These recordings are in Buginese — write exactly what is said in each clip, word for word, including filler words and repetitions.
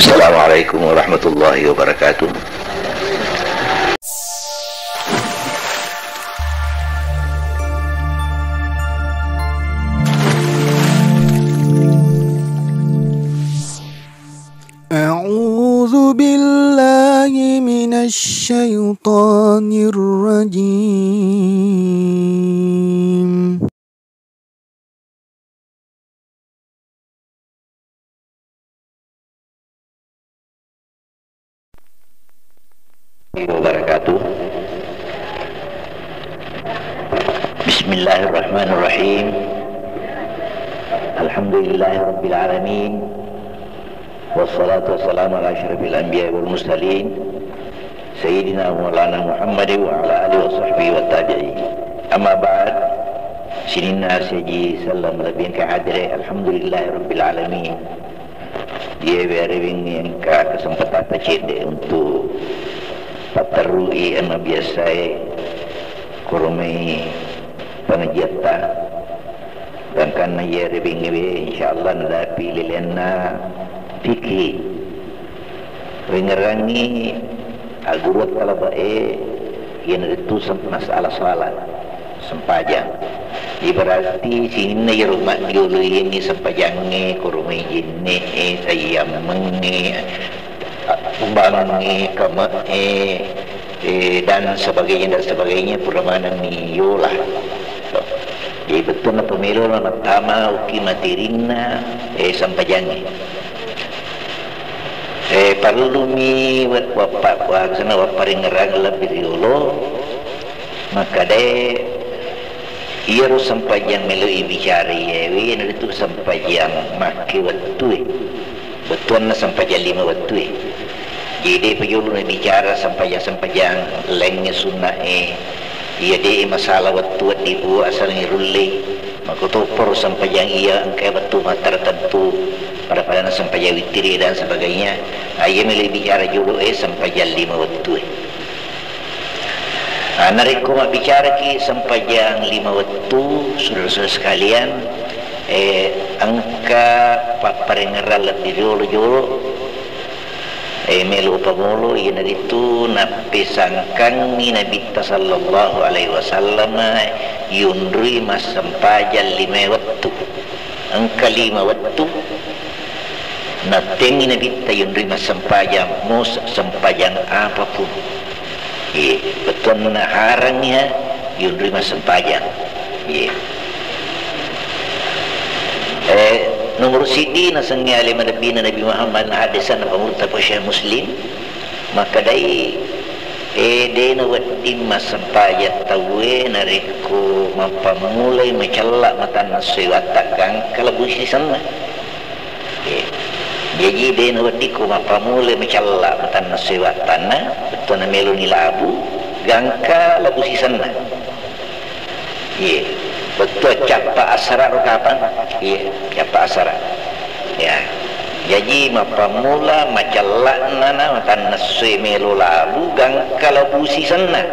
Assalamualaikum warahmatullahi wabarakatuh. أعوذ بالله من الشيطان الرجيم. Wabarakatuh. Bismillahirrahmanirrahim. Alhamdulillahi rabbil alamin. Wassalatu wassalamu ala asyrafil anbiya wal mursalin, sayyidina wa maulana Muhammad wa ala alihi wa sahbihi wa tabi'in. Amma ba'd. Sininna seji selleng lebbi engka hadire, alhamdulillahi rabbil alamin. Iye wearewengngi engka kesempatan cedde untuk patterui ema biasae koromai pengajiatta. Gangkanna iye rewengngewe, insyaallah nadapi lilianna fikih. Wengngerangngi agguruatta labe'e, iyanaritu sem-, masalah salat, sempajang. Iberarti sininna iyaro maddioloiengngi sempajangnge, koromai jenne'e, sayyammengnge, bangnge, kame'e, eh, dan sebagainya, dan sebagainya, pura manenni yola. Jadi bettuanna pemelo mattama uki materinna, eh, sempajangnge. Eh, parellumi wa-, wappa-, wa-, sana wapparengngerang lebbi riolo, makkadae iyaro sempajang melo ibicara iyewe, iyanaritu sempajang makke wettue. Bettuanna sempajang lima wettue. Jadi, de'pa jolo nabicara sempajang-sempajang laingnge sunna'e. Iya de'e masalah wettu wedding bu asalengngi rullei. Makkutopparo sempajang iya engkae wettu mattertentu, pada-padanna sempajang wittiri dan sebagainya. Ah, iya melo bicara jolo e sempajang lima wettue. Ah, narekko mabbicaraki sempajang lima wettu, saudara-saudara sekalian, eh, engka papparengngerang lebbi riolo jolo, eh, melo pamolo, iyanaritu nappesangkangngi Nabitta sallallahu alaihi wasallam yunrui massempajang lima wettu. Engka lima wettu, nattengngi Nabitta yunrui massempajang, mau se-, sempajang apapun. Iye, bettuanna harangngi ha yunrui massempajang. Iye. Eh, nomor siddi nasengnge ale madebbina Nabi Muhammad, hadisna pamurta ko Syekh Muslim, makkedai, eh, de' nawedding massempajang tauwe narekko mappammulai macella matanna essoe watta gangka lebbu sisenna. Eh, jaji de' nawedding ko mappammulai macella matanna essoe wattanna, bettuanna meloni labu, gangka lebbu sisenna. Iye, bettuanna cappa asara ro kapang? Iye, cappa asara. Ya. Jaji mappammula macella'na na matanna essoe melo labu gangka lebbu sisenna.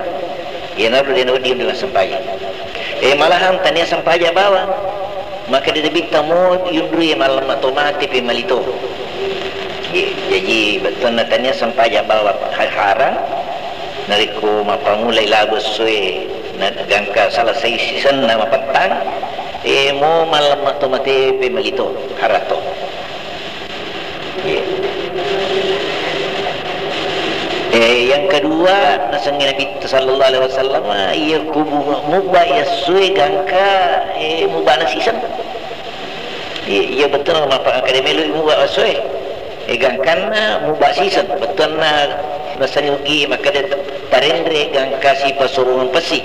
Iyanaro de' nawedding yunrui massempajang. Eh, malahan tania sempajang bawang. Maka de' nabitta mo yunrui mallemma to mate pe malito. Iye, jaji bettuanna tania sempajang bawang ha-, harang. Narekko mappammulai labu essoe na gangka selesai sisenna mapettang, eh, mo mallemma to mate pe malito, haratto. Iya. Eh, yang kedua, nasengnge Nabitta sallallahu alaihi wasallam, iya ku bu-, mubba essoe gangka, eh, mubbana siseng. Iya, iya, bettuanna mappa-, makkeda melo mubba essoe. Eh, gangkanna mubba siseng, bettuanna nasengnge ugi makkeda tarenre gangka sipasurungang pessi.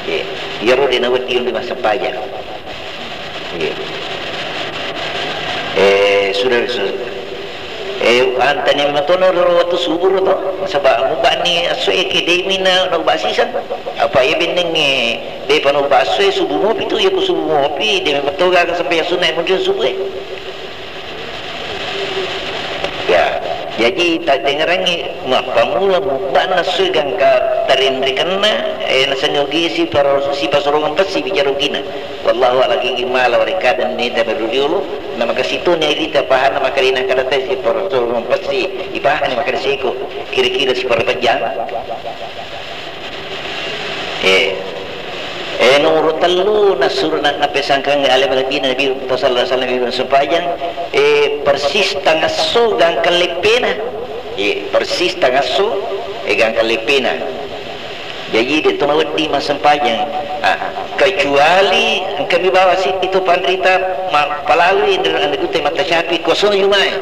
Iya, iyaro de' nawedding yunrui massempajang. Iya. Eh, sudah, sudah. Eh, antani matona ro wettu subuh ro to, nasaba mubbani essoe ke de' mi na, naubba siseng. Apa iya bennengnge de'pa naubba essoe, subuh mopi tu, iya ku subuh mopi, de' mi metto gaga sempajang sunna e munri subuh e. Ya, jaji tadengerangngi mappammula mubbana essoe gangka rinrikenna, eh, nasengnge ugi siparo-, sipasorongeng pessi bicara ugina. Wallahu a'lam, gigi mala warekada nita beruriolo, na makasitoni irita pahanna makadena kadata sipasorongeng pessi, ipahani makada seko, kira-kira siparo pejjang. Eh. Eh, nomoro tellu, nasuru na-, napesangkangngi ale malebbina Nabi sallallahu alaihi wasallam, Nabi sempajang, eh, persis tangasso gangka leppena. Eh, persis tangasso, eh, gangka leppena. Jaji, de' to nawedding massempajang. Ah, kecuali engka mi bawa sitti to panrita ma-, palalui ande-, ande gute matasyafi kosong Jumae.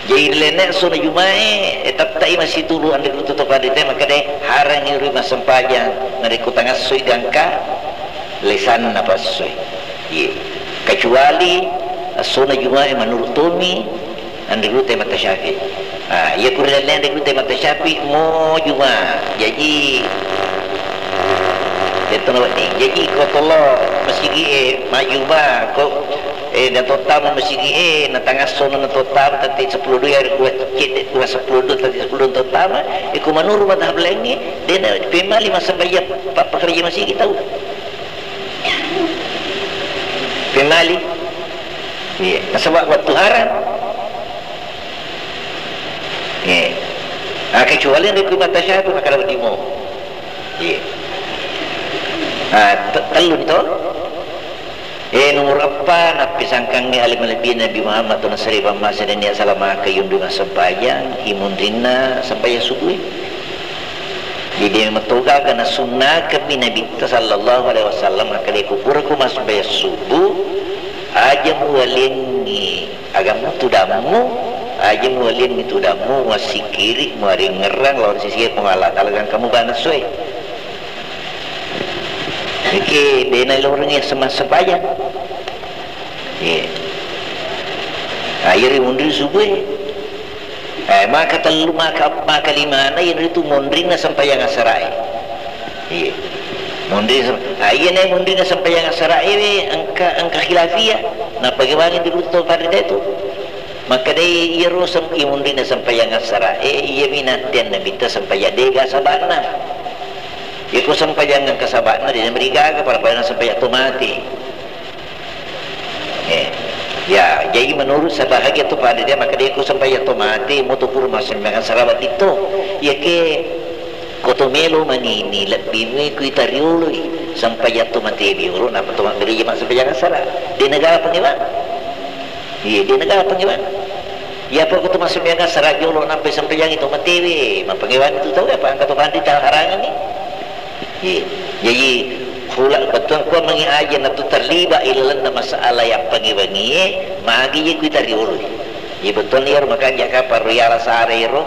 Jaji, lenne' essona Jumae, eh, tette'i masitulu ande gute to panrita, makkeda harangngi ri massempajang narekko tangassoi gangka lesanna passoi. Iye. Kecuali essona Jumae menurut tomi, Anre gute matasyafi. Ah, iya ku ri lalenna anre gute matasyafi mo Juma. Jaji, de' to nawedding. Jaji ko tolo masigi'e majuma, ko, eh, natottama masigi'e, na tangassono natottama, tette seppulo dua, iya ku cedde' ku seppulo dua, tette seppulo dua tottama, eh, ko menurut madhab laingnge, de' na pemali massempajang pa-, pakkareja masigi tau. Pemali. Iya, nasaba' wettu harang. Iya. Ah, kecuali anre ku matasyafi, makkeda wedding mo. Iya. Ah, te-, tellu ni to. Eh, nomor eppa, nappisangkangngi ale malebbi Nabi Muhammad, tona seri pammase nennia salamaka yundu massempajang, imunrinna sempajang subuh. Jadi, metogaga nasunnakammi Nabitta sallallahu alaihi wasallam, makkeda ko pura ko massempajang subuh, aja muwaliangngi agammu tudammu, aja muwaliangngi tudammu, muassikiri, muarengngerang lao ri sisi Puang Allah Ta'ala, gangka mubanessoe. Ike, de' nalorengngi sema-, sempajang. Iya. Nah, iya ri munri subuh e. Eh, maka tellu, maka, maka limana, iyanaritu munrinna sempajang asarae. Iya. Munri sem-, ah, iya ne munrinna sempajang asarae we, engka, engka khilafiyah. Nappa kewangi dirutu to farida itu. Makkedai iyaro sem-, iya munrinna sempajang asarae, iya mi natteang Nabitta sempajang dega saba'na. Iya ko sempajang engka saba'na, de' namarigaga, pada-pada sempajang to mate. Eh, ya, jadi menurut sebahagian tu pada dia, maka dia ku sempajang to mate, mo to pura massempajang asara ditto. Iya ke, ko to melo manini, lebbi mui ku itarioloi, sempajang to mate biolo, nappa to mabbere jama sempajang asara. De' nagala pangewang. Iya, de' nagala pangewang. Iya, apa ko to massempajang asara jolo, nappa sempajang to matewe, mappangewang tu tau, apa angka to panrita harangan ni. Iya. Jadi, hula bettuang kua mangi aja na tu terlibat ilalenna masalah yappangewangie, magi je kuita rioloi. Iya, bettuang iyaro makanja kapang ro yala sare ro,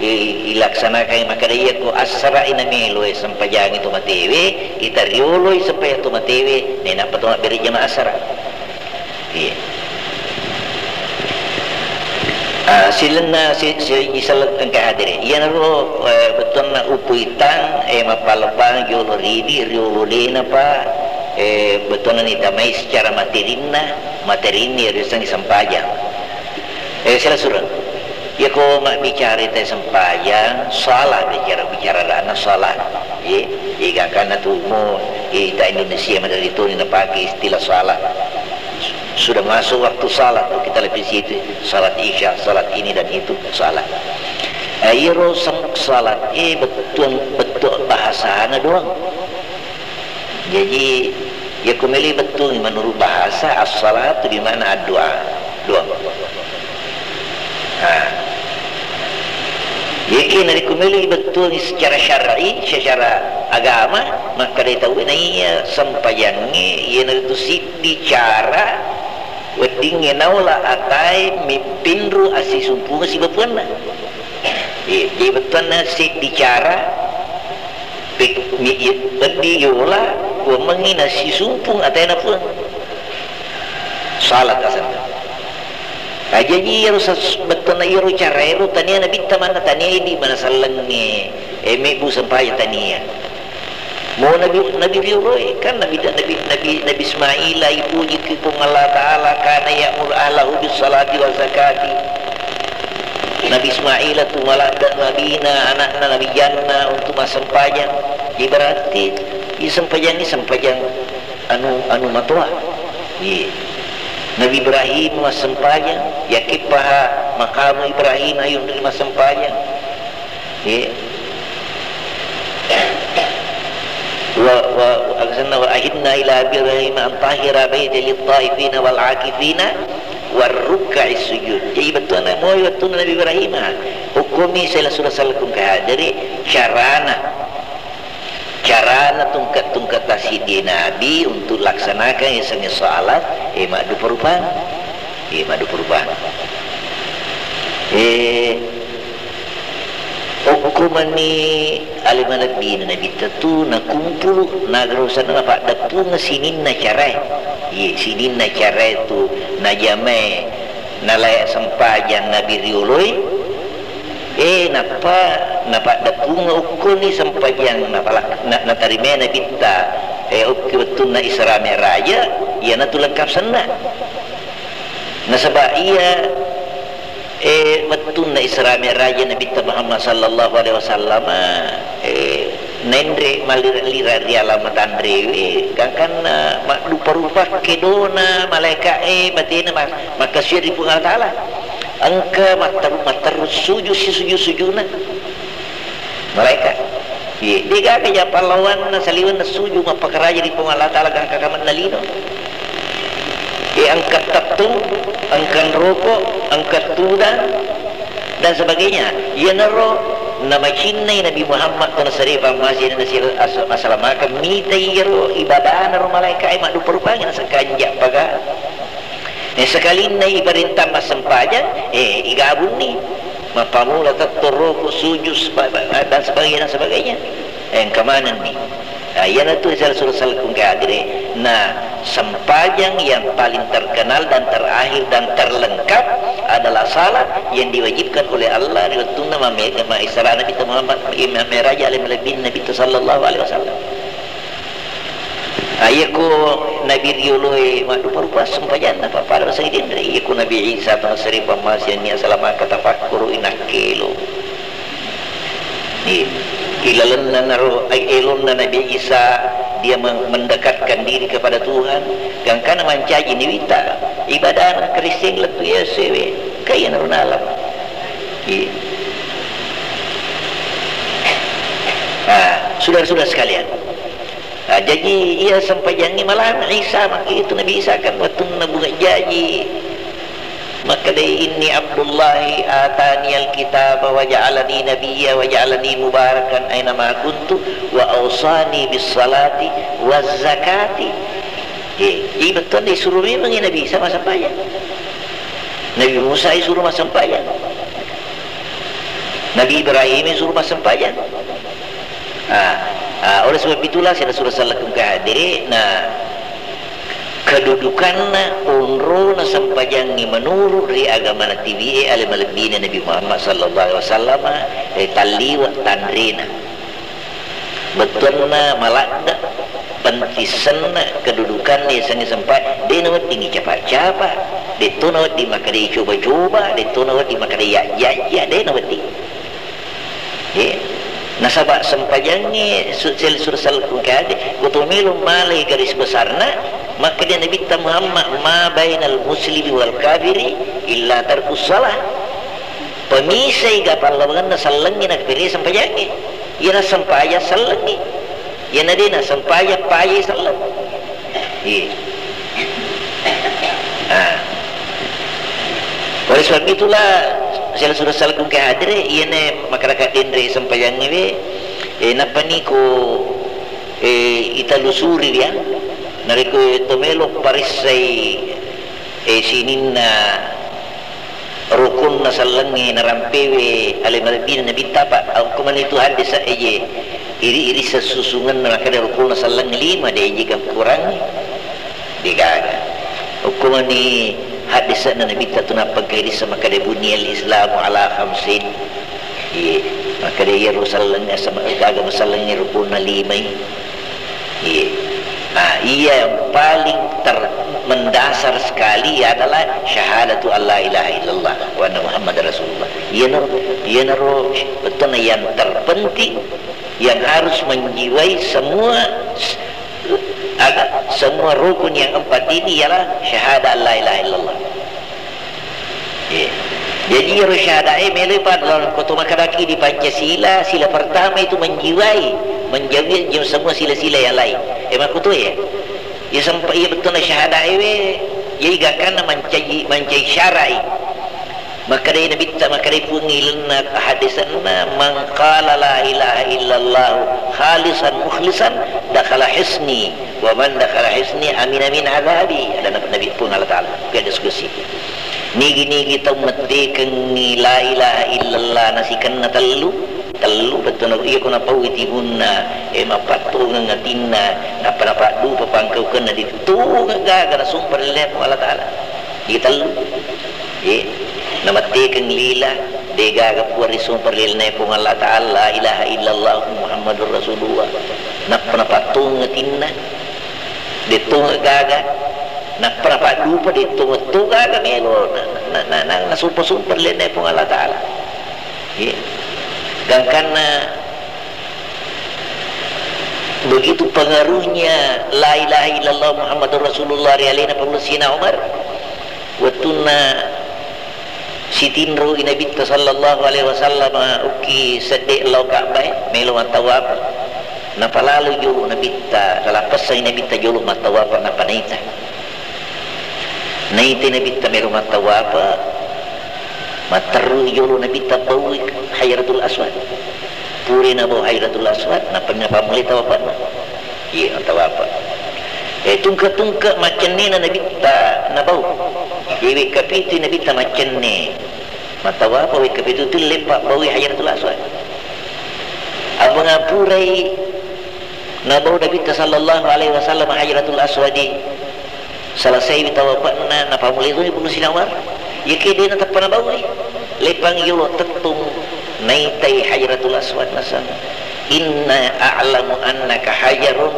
i-, ilaksanakan makkeda iya ko assara ina melo e sempajangi to matewe, ita rioloi sempajang to matewe, nenappa to mabbere jama asara. Iya. Ah, silenna si, si, isal engka hadere. Iyanaro, eh, bettuanna upuitang, eh, mappalebang jolo ridi, riolo lena pa, eh, bettuanna nitamai secara materinna, materinni riasengngi sempajang. Eh, sila sureng. Iyako mabbicara ta sempajang, salat bicara, bicara dana salat. Ye, ye gangkanna tu mo, eh, ta Indonesia madari toni napake istilah salat. Sudah masuk waktu salat, kita lebih situ, salat isya, salat ini dan itu, salat. Eh, iyaro sem-, salat, eh, bettuang, bettuang bahasana doang. Jaji, iyako melo bettuangi menurut bahasa, as-salatu di mana addu'a, doang. Nah, iyake narekko melo bettuangi secara syar'i, secara agama, makkeda tauwe naiya sempajangnge, iyanaritu siddi cara weddingnge naola atae mipinru assisumpunga sibabuanna. Iya, jadi bettuanna siddi cara, Pik-, mi-, i-, weddi yola, kuammengngi nasisumpung atena Puang. Salat asenna. Nah, jaji iyaro sas-, bettuanna iyaro caraero tania nabitta manna, tania idi mana sellengnge, eh, mebbu sempajang tania. Mau nabi, nabi rioloe, kan nabi, nabi, nabi, nabi Ismaila ipuji ki Puang Allah Ta'ala, kana ya'mur ahlahu bis salati wa zakati. Nabi Ismail tu maladde nabina, anakna, nabiyanna untuk massempajang. Jadi berarti iya sempajang ini sempajang anu, anu matoa. Iya. Nabi Ibrahim massempajang, yakippaha makamu Ibrahim ayunri massempajang. Iya. Wa, wa, wa ahidna ila Ibrahim an tahira baiti lit taifina wal akifina war rukka'i sujud. Jadi bettuanna moi wettunna Nabi Ibrahim, ha. Hukumi sela sura salakung kahadiri carana. Carana tungke-tungke tasiddi Nabi untuk laksanakan yasengnge salat, eh, maddupa-rupang. Eh, maddupa-rupang. Eh, okko mani ale malebbina Nabitta tu nakumpulu, nagerosanna napaddeppungeng sininna carae. Iye, sininna carae tu najamae nalae sempajang Nabi rioloe. Eh, nappa napaddeppungeng okkoni sempajang napala-, na-, natarimai Nabitta, eh, okki wettunna Isra Mi'raja, iyanatu lengkap senna. Nasaba iya, eh, wettunna Isra Mi'raja Nabitta Muhammad sallallahu alaihi wasallam, eh, naenre mallira-lira ri alam matanrewe, gangkanna maddupa-rupa kedona malaeka'e batena ma-, makkasuwi ri Puang Allah Ta'ala. Engka matteru-, matteru sujud sisujud-sujudna malaeka. Iye, degaga ja pallawanna saliwenna sujud mappakaraja ri Puang Allah Ta'ala gangka kamenna lino. E, engka tettong, engka roko, engka tudang, dan sebagainya. Iyanaro namacinnai Nabi Muhammad tona sare pammase na sira as-, asalamakeng mitai iyaro ibadana ro malaeka e maddupa-rupangi nasakanja paga. Eh, sekalinna iparintah massempajang, eh, igabunni. Mappamula tettong, roko, sujud, seba-, dan sebagainya, dan sebagainya. Eh, engka manenni. Nah, iyanatu sel-, sel-, selkung ke hadire. Nah, sempajang yang paling terkenal dan terakhir dan terlengkap adalah salat yang diwajibkan oleh Allah di wettunna mame-, ma-, Isra Nabi Muhammad, Mi'raj, ale malebbin Nabi sallallahu alaihi wasallam. Ah, iyako Nabi rioloe maddupa-rupa sempajanna, pappada basang denre. Iyako Nabi Isa tona sare pammase nennia asalamakeng tafakkuru inakkelo. Iya. Ilalenna naro, ai, elonna Nabi Isa, dia meng-, mendekatkan diri kepada Tuhan. Gangkana mancaji niwita ibadana Kristen lettu Yesu ewe. Kaya naro nalam. Iya. Ah, saudara-saudara sekalian. Ah, jaji iya sempajangnge malam Isa, maka itu Nabi Isa kan wettunna bunga jaji. Makkedai, "Inni Abdullahi atani alkitaba wa ja'alani nabiyya wa ja'alani mubarakan aina ma kuntu wa ausani bis salati waz zakati." Eh, jadi betul disuruh memang Nabi Isa massempajang. Nabi Musa disuruh massempajang. Nabi Ibrahim disuruh massempajang. Ah, ah, oleh sebab itulah, sila surah salakung kahadiri, nah, kedudukanna, onrona sempajangnge menurut ri agama Nabi e, ale malebbina Nabi Muhammad sallallahu alaihi wasallam, eh, talliwa tanrena. Bettuanna maladde, pentissenna, kedudukanna, yasengnge sempa-, de nawedding icapa-capa, detto nawedding makkeda icoba-coba, detto nawedding makkeda yajja-yajja, de nawedding. Ye. Nasaba sempajangnge su-, sel-, sur-, sel-, kade, koto melo malai garis besarna, makkeda Nabitta Muhammad, "Ma bainal muslimi wal kafiri illa tarkus shalah." Pemisai ga pallawangenna sellengnge na kafiri sempajangnge. Iyana sempajang sellengnge. Iyana de na sempajang pajai selleng. Iya. Ah. Oleh sebab itulah, sela surah salakung ke hadire, iyana masyarakat denre sempajangnge we, eh, nappa niko, eh, italusuri ya. Narekko to melo paressai, eh, sininna rukkunna sellengnge narampewe ale malebbina Nabitta, Pak. Okko mani tu haddesa eje iri-iri sessusungenna makkeda rukkunna sellengnge lima, de eje kurangi. Degaga. Okko mani haddesana Nabitta tu nappa kairissa makkeda buniyal Islamu ala khamsin. Iye, makkeda iyaro sellengnge sama agama sellengnge rukkunna limai. Iya. Nah, iya yang paling ter-, mendasar sekali adalah syahadatu alla ilaha illallah wa anna Muhammadar Rasulullah. Iyanaro, iyanaro bettuanna yang terpenting, yang harus menjiwai semua, aga, semua rukun yang empat ini ialah syahadat la ilaha illallah. Iya. Jadi iyaro syahadat e melo pada lawan ko to makkadaki di Pancasila, sila pertama itu menjiwai, menjawi semua sila-sila yang lain. E, makkuto ya. Iya sempa-, iya bettuanna syahadat e we, jadi gangkanna mancaji, mancaji syarai. Makkedai Nabitta, makkedai Puang ilalenna haddisenna, "Man qala la ilaha illallah khalisan mukhlisan dakhala hisni, wa man dakhala hisni amina min adzabi." Ada Nabi, Nabi Puang Allah Ta'ala, ke diskusi. Nigi-nigi tau mettekengngi la ilaha illallah nasikenna tellu, tellu, bettuanna iya ko napaui timunna, e, mappattungeng atinna, nappa napaddupa pangkaukenna, ditungeng gaga nasumpa ri lalenna Puang Allah Ta'ala. Di tellu. Ye, namettekeng lila, degaga puang risumpa ri lalenna Puang Allah Ta'ala, la ilaha illallah Muhammadur Rasulullah. Nappa napattungeng atinna, dettunga gaga, nappa napaddupa, dettunga to gaga melo na, na, na, na, nasumpa-sumpa ri lalenna Puang Allah Ta'ala. Ye. Gangkanna begitu pengaruhnya la ilaha illallah Muhammadur Rasulullah ri alena Pangulung Sina Umar, wettunna sitinroi Nabitta sallallahu alaihi wasallam ukki sedde lao Ka'bah e, melo mattawaf. Napalaloi jolo Nabitta, nalappessang Nabitta jolo mattawaf, nappa naita. Naitai Nabitta melo mattawaf, matterru jolo Nabitta baui Hajaratul Aswad. Pura nabau Hajaratul Aswad, nappa napammulai tawafanna. Iya, tawaf. Eh, tungke-tungke maccennena Nabitta nabau. Jadi wekka pitu Nabitta maccenne. Mattawaf wekka pitu tu leppa baui Hajaratul Aswad. Apa ngapurai nabau Nabitta sallallahu alaihi wasallam Hajaratul Aswadi. Selesai tawafna, napammulai toni Pangulung Sina Umar. Yake de nateppa nabaui. Leppang yolo tettung naitai Hajaratul Aswad naseng. Inna a'lamu annaka hajarun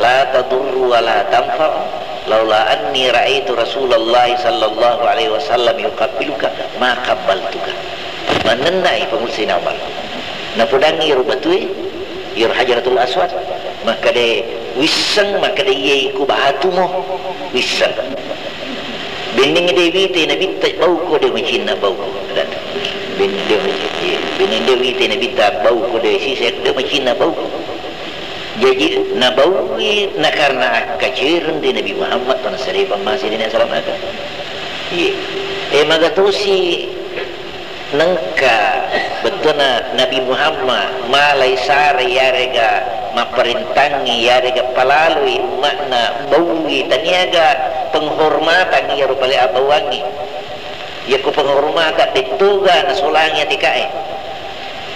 la tadurru wa la tanfa'u. Laula anni ra'aitu Rasulullah sallallahu alaihi wasallam yuqabbiluka ma qabbaltuka. Mannennai Pangulung Sina Umar. Napodangi ro batue, iyaro Hajaratul Aswad, makkeda, "Wisseng," makkeda, "iye iku batumo, wisseng." Benneng de wite Nabitta bauko, de macinna bauko. Dan benneng de wite, benneng de wite Nabitta bauko, de sise de macinna bauko. Jaji nabaui na karena akkacereng ri Nabi Muhammad, tona sare pammase de nasalamaka. Iye. E, magatosi Nengka bettuanna Nabi Muhammad malai sare yarega mapparentangngi yarega palalui umma'na baui taniaga penghormatan iyaro pale abauangngi. Yakko penghormatan dettoga nasolangi atika'e.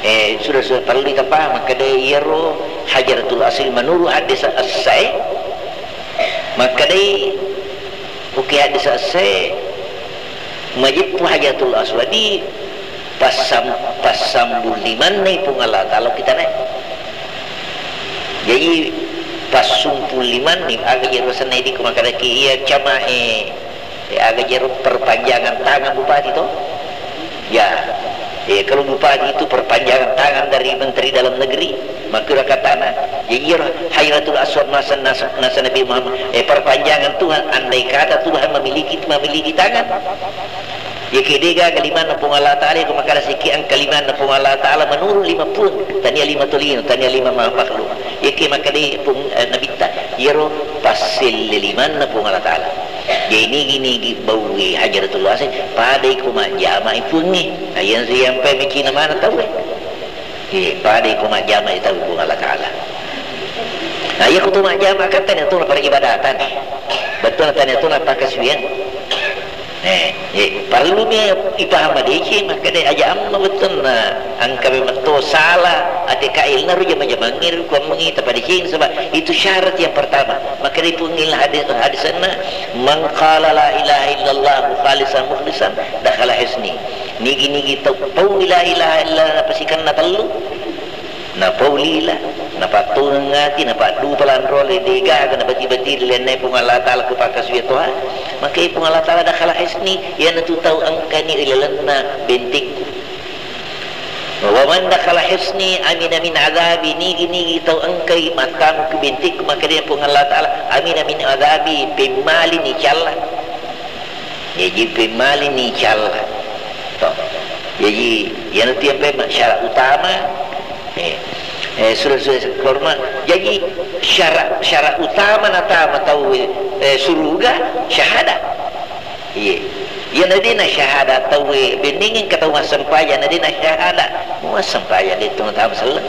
Eh, sudah, sudah parellu tapahang makkeda iyaro Hajaratul Aswad menurut hadis as-, as-, sahih makkedai Oke, hadis esse, majeppu Hajarul Aswadi, passam-, passambung limanni Puang Allah Ta'ala kita naik. Jadi, passumpung limanni, aga jero senna idi ko makkadaki iya cama e, e, aga jero perpanjangan tangan bupati to? Ya, eh, kalau bupati itu perpanjangan tangan dari Menteri Dalam Negeri, makkiro katana. Jadi, iyaro Hajarul Aswad masa nas-, nasa Nabi Muhammad, eh, perpanjangan Tuhan, andai kata Tuhan memiliki, memiliki tangan. Ya, kedega kalimanna Puang Allah Ta'ala, ko makkada siki ang kalimanna Puang Allah Ta'ala menurut lima pun, tania lima tolino, tania lima ma-, makhluk. Ya, ke makkada Puang, eh, Nabitta, iyaro passelle limanna Puang Allah Ta'ala. Jadi nigi-nigi baue Hajarul Aswad, padai ko majjama i Puangnge. Nah, yang, yang pe mecina mana tau e. Eh, padai ko majjama i tau Puang Allah Ta'ala. Nah, iya ko tu majjama kan tania tu peribadatan. Betul tania tu pakasuwian. Eh, eh, parellu mi ipaham madeceng, makkeda aja amma wettunna engka memang to salah, ate kailna ru jama-jamangnge ru kuammengi tapadeceng, sebab itu syarat yang pertama. Makkeda Puang ila hadis, hadisanna, "Man qala la ilaha illallah khalisan mukhlisan dakhala hisni." Nigi-nigi tau pau la ilaha illallah napasikenna tellu, napau lila, napattungeng ati, napaddupa lanrole, degaga nabati-bati ri lalenna Puang Allah Ta'ala ko pakasuwian toha, maka Puang Allah Ta'ala dakhala hisni, iyanatu tau engkani ilalenna bentekku. Wa man dakhala hisni amina min adzabi, nigi-nigi tau engkai mattamu ku bintikku, makkeda Puang Allah Ta'ala, amina min adzabi, pemmalini calla. Jaji pemmalini calla. To. Jaji, iyana tu yang pemma-, syarat utama, eh, eh, surah-surah korma. Jaji, syarat, syarat utama natama tau, eh, suruga, syahadat. Iye. Iya, na de' na syahada tauwe, bennengeng ka tau massempajang, na de' na syahada, massempajang, de' tu natama selleng,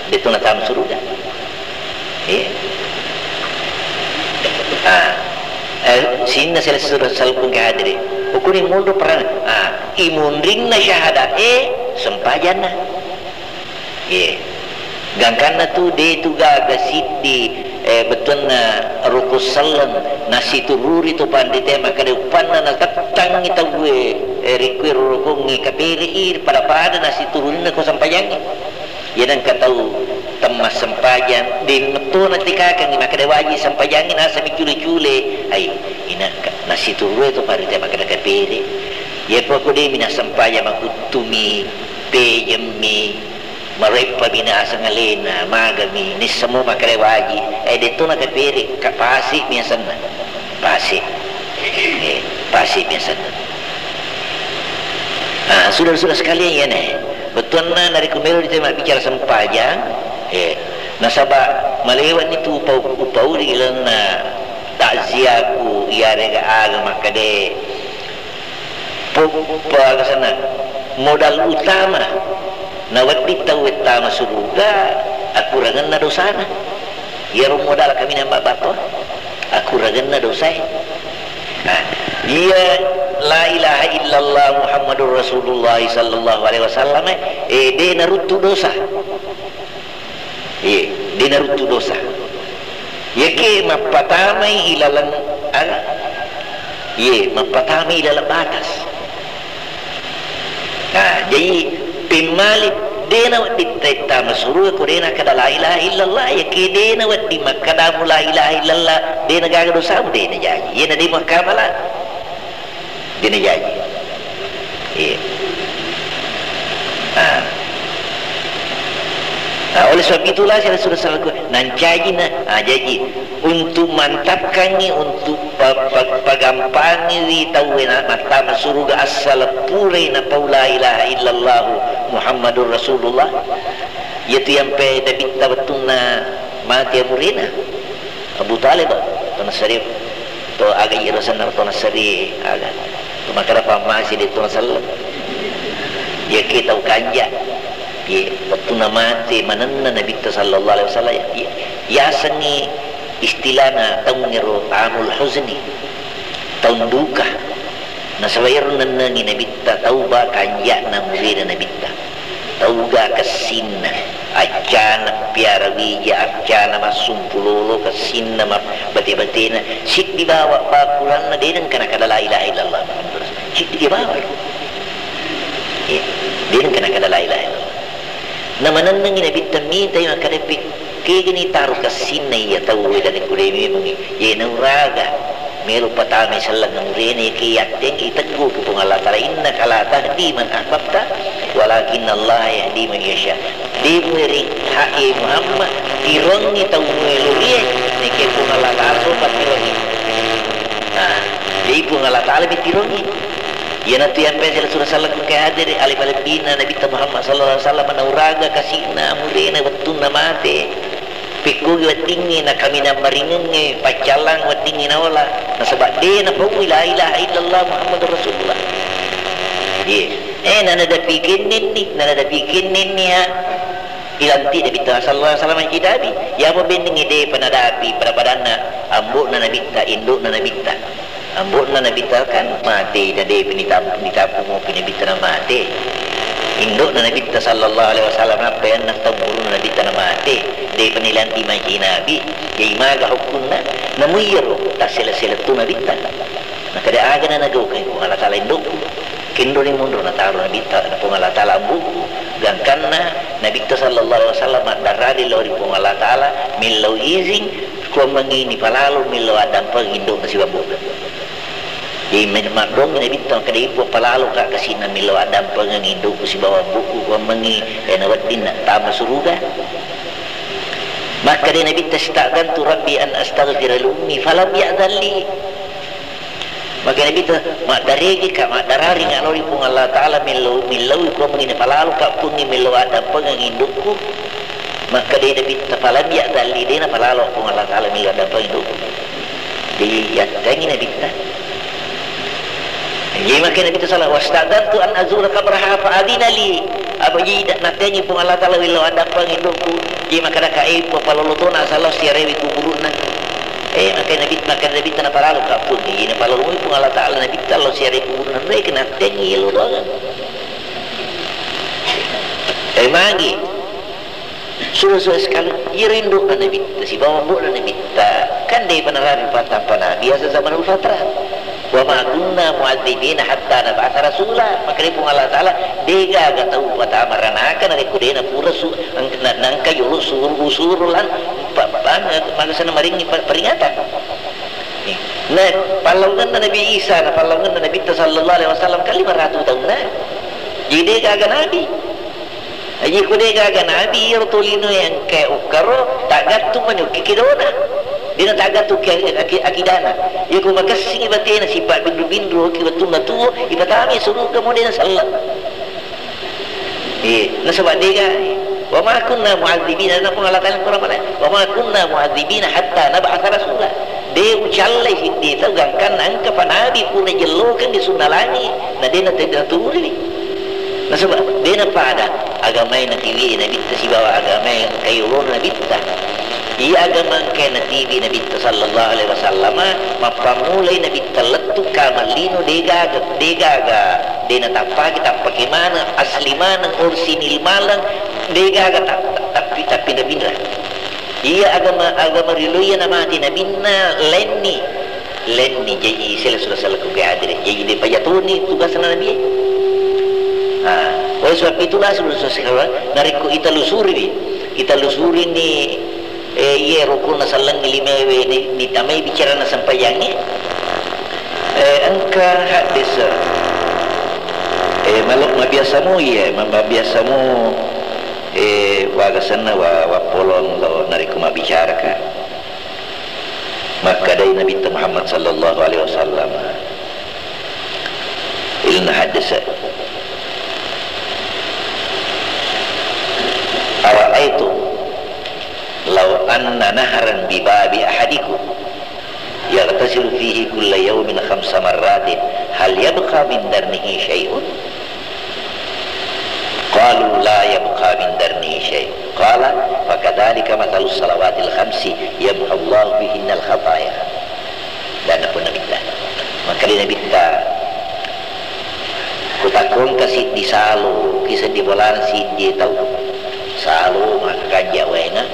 de' tu natama suruga. Iye. Ah. Eh, sinna sel-, sel-, salpung ke hadiri. Ukuni mundu perang. Ah, imunrinna syahada, eh, sempajanna. Iye. Gangkanna tu de' tu gaga siddi, eh, bettuanna rukun selleng, nasitururi tu panrita makkeda uppanna natettangngi tauwe, eh, ri kue rukungnge kapere i pada-pada nasitururinna ko sempajangnge. Iya nengka tau temmassempajang, de' metto natikakangngi makkeda waji sempajangnge nasami cule-cule. Ai, inakka nasitururi tu panrita makkeda kapere. Iya poko de' mi nassempajang makuttumi, pejemmi, Mareppa mi naseng alena, magami, nissemo makkeda waji, eh, de' to nakapere, ka pasi mi asenna. Pasi. Eh, pasi mi asenna. Ah, sudah-sudah sekalian ya, ne. Bettuanna narekko melo dite mabbicara sempajang, eh, nasaba malewa ni tu upau, upau ri lalenna takziahku, iyarega aga makkeda, Poppa aga sana, modal utama nawedding tauwe tama suruga, akurangenna dosana. Iyaro modal kaminang babbattoa, akurangenna dosae. Nah, iya la ilaha illallah Muhammadur Rasulullah sallallahu alaihi wasallam, eh, de' naruttu dosa. Iye, de' naruttu dosa. Yake mappatamai ilaleng aga? Iye, mappatamai ilaleng batas. Nah, jadi pemmali de' nawedding tama suruga ko de' nakkeda la ilaha illallah, yake de' nawedding makkadamu la ilaha illallah, de' nagaga dosamu, de' najaji. Iyana de' makkamala. De' najaji. Iya. Ah. Nah, oleh sebab itulah saya sudah salah ku-, nancaji na, ah, jaji untuk mantapkangi, untuk pa-, pa-, pagampangi wi tauwe na mattama suruga asal pura i napau la ilaha illallah Muhammadur Rasulullah. Iyatu yang pe Nabitta wettunna mati amurina. Abu Thalib, to nassari, to aga iyaro senna to nassari aga. To makkeda pammasi de' to naselleng. Iyake tau kanja. Iye, wettunna mate manenna Nabitta sallallahu alaihi wasallam, iya, yasengngi istilahna taungngero amul huzni. Taung duka. Nasaba iyaro nennengngi Nabitta tauba kanja'na murina Nabitta. Tauga kessinna, accana piara wija, accana massumpulolo, kessinna ma-, bate-batena, siddi bawa bakuranna de' nengka nakada la ilaha illallah Muhammadur Rasul. Siddi dia bawa. Iya, de' nengka nakada la ilaha illallah. Namanennengngi Nabitta mitai makkada pi-, kegani taro kessinna iya tau wedani kudai memengngi, iya nauraga. Melo patamai selleng amurena, iyake yattengki itegguki Puang Allah Ta'ala, "Innaka la tahdi man ahbabta, walakinnallaha yahdi man yasha." De' muwering hak e Muhammad, tirongngi tau muwelorie, neke Puang Allah Ta'ala sopa tirongngi. Nah, jadi Puang Allah Ta'ala mi tirongngi. Iyanatu yang biasa Rasulullah sallallahu alaihi wasallam ke hadiri, alif alif dina Nabi Muhammad sallallahu alaihi wasallam nauraga kasina amurena wettunna mate. Pikkugi weddingngi nakaminang maringengnge, paccallang weddingngi naola. Nasaba de' napaui la ilaha illallah Muhammadur Rasulullah. Iye. Eh, nanadapi kennenni, nanadapi kennenni, ha. Ilanti Nabitta sallallahu alaihi wasallam kidabi. Yamo benningngi de' panadapi pada-padanna ambo'na Nabitta, indo'na Nabitta. Ambo'na Nabitta kan mate, na de'pa nitap-, nitapu mopi Nabitta na mate. Indo'na Nabitta sallallahu alaihi wasallam, nappa enneng taung umuruna Nabitta na mate. De'pa nilanti mancaji nabi. Jadi maga hukkunna? Namu iyaro tassele-sele tu Nabitta. Nakada aga na nagaukai Puang Allah Ta'ala indo'ku. Kendoni monro nataro Nabitta, na Puang Allah Ta'ala ambo'ku. Gangkanna Nabitta sallallahu alaihi wasallam maddarrali lao ri Puang Allah Ta'ala, millau izin, kuammengngi nipalalo millau addampeng indo'na sibawa ambo'na. Jadi, men-, maddongi Nabitta, makkeda, "Ippo palaloka kasi'na millau addampengengngi indokku sibawa ambo'ku, kuammengngi, eh, naweddinna tama suruga." Makkeda Nabitta, "Ista'dzantu Rabbi an astaghfira li ummi, falam ya'dzan li." Makkeda Nabitta, "Maddaregika, maddararinga lao ri Puang Allah Ta'ala millau, millaui kuammengngi napalaloka Puangnge millau addampengengngi indokku." Makkeda Nabitta, "Falam ya'dzan li," de napalalo Puang Allah Ta'ala millau addampengengngi indokku. Jadi, yattengngi Nabitta. Jadi, makkeda Nabitta sallallahu, "Wasta'dzantu an azura qabraha fa adzina li." Apa jadi, da-, nattengngi Puang Allah Ta'ala millau addampengengngi indokku. Jadi, makkedaka, "Eh, pa-, palolo tona asal lao siarewi kuburunna." Eh, makkeda Nabitta, makkeda Nabitta, "Napalaloka Puangnge." Jadi, napaloloi Puang Allah Ta'ala Nabitta lao siarewi kuburunna, eh, kenattengngi yello doang. Eh, magi. Suwe-suwe sekali, iyaro indo'na Nabitta sibawa ambo'na Nabitta, kan de'pa narapi patampa nabi, biasa zamanul fatrah. "Wa ma kunna mu'adzibina hatta nab'atsa rasula." Makkeda Puang Allah Ta'ala, "De'gaga tau patama ranaka narekko de' napura su-, ang-, na-, nangka yolo suru-, usuru lan pa-, pa-, maksudna maringi pa-, peringatan." Na pallaungenna Nabi Isa, na pallaungenna Nabitta sallallahu alaihi wasallam kan lima ratus taunna. Jadi de'gaga nabi. Aji ko de'gaga nabi, iyaro tolinoe engkae okkaro, taggattung mani okki kedona. De'na taggattung ki aki-, akidana. Iya ko makessingi batena sipa binru-binru okki wettunna tuo, ipatamai suruga mo de'na selleng. Eh, nasaba de'ga, "Wa ma kunna mu'adzibina," na Puang Allah Ta'ala Quran mana? "Wa ma kunna mu'adzibina hatta nab'atsa rasula." De' ucallai siddi tau gangkanna engka pa nabi pura jellokengngi sunna langi, na de'na te-, naturuni. Nasaba de'na pada agamae natiwi Nabitta sibawa agamae engkae yolona Nabitta. Iya agama engkae natiwi Nabitta sallallahu alaihi wasallama, mappammulai Nabitta lettu kamallino, de'gaga, de'gaga, de' natappaki, tappaki maneng, asli maneng, orsinil maneng, de'gaga ta-, ta-, tappi-, tappinra-pinra. Iya agama, agama rioloiya namati nabinna lainni. Lainni, jaji sela sudah salah ku hadire. Jaji de' pajatoni tugasna nabi. Ah, oleh sebab itulah sudah sekarang narekko ita lusuri, ita lusuri ni, eh, iye rukunna sallengngi limewe ni, ditamai bicarana sempajangnge. Eh, engka haddesa. Eh, malok mabiasa mo iye, ma-, mabiasa mo Eh, wagasenna wa-, wappolong lo narekko mabbicaraka. Makkedai Nabitta Muhammad sallallahu alaihi wasallam, ilna haddese, "Ara'aitum law anna naharan bi babi ahadikum yaghtasilu fihi kulla yaumin khamsa marratin, hal yabqa min darnihi syai'un?" Qalu, "La yabqa min darnihi syai'." Qala, "Fakadzalika matsalus salawatil khamsi yamhullahu bihinnal khataya." Dan apa Nabitta? Makkedai Nabitta, "Kutakkongka siddi salo, ki seddi bolana siddi tau. Salo makkanja waena,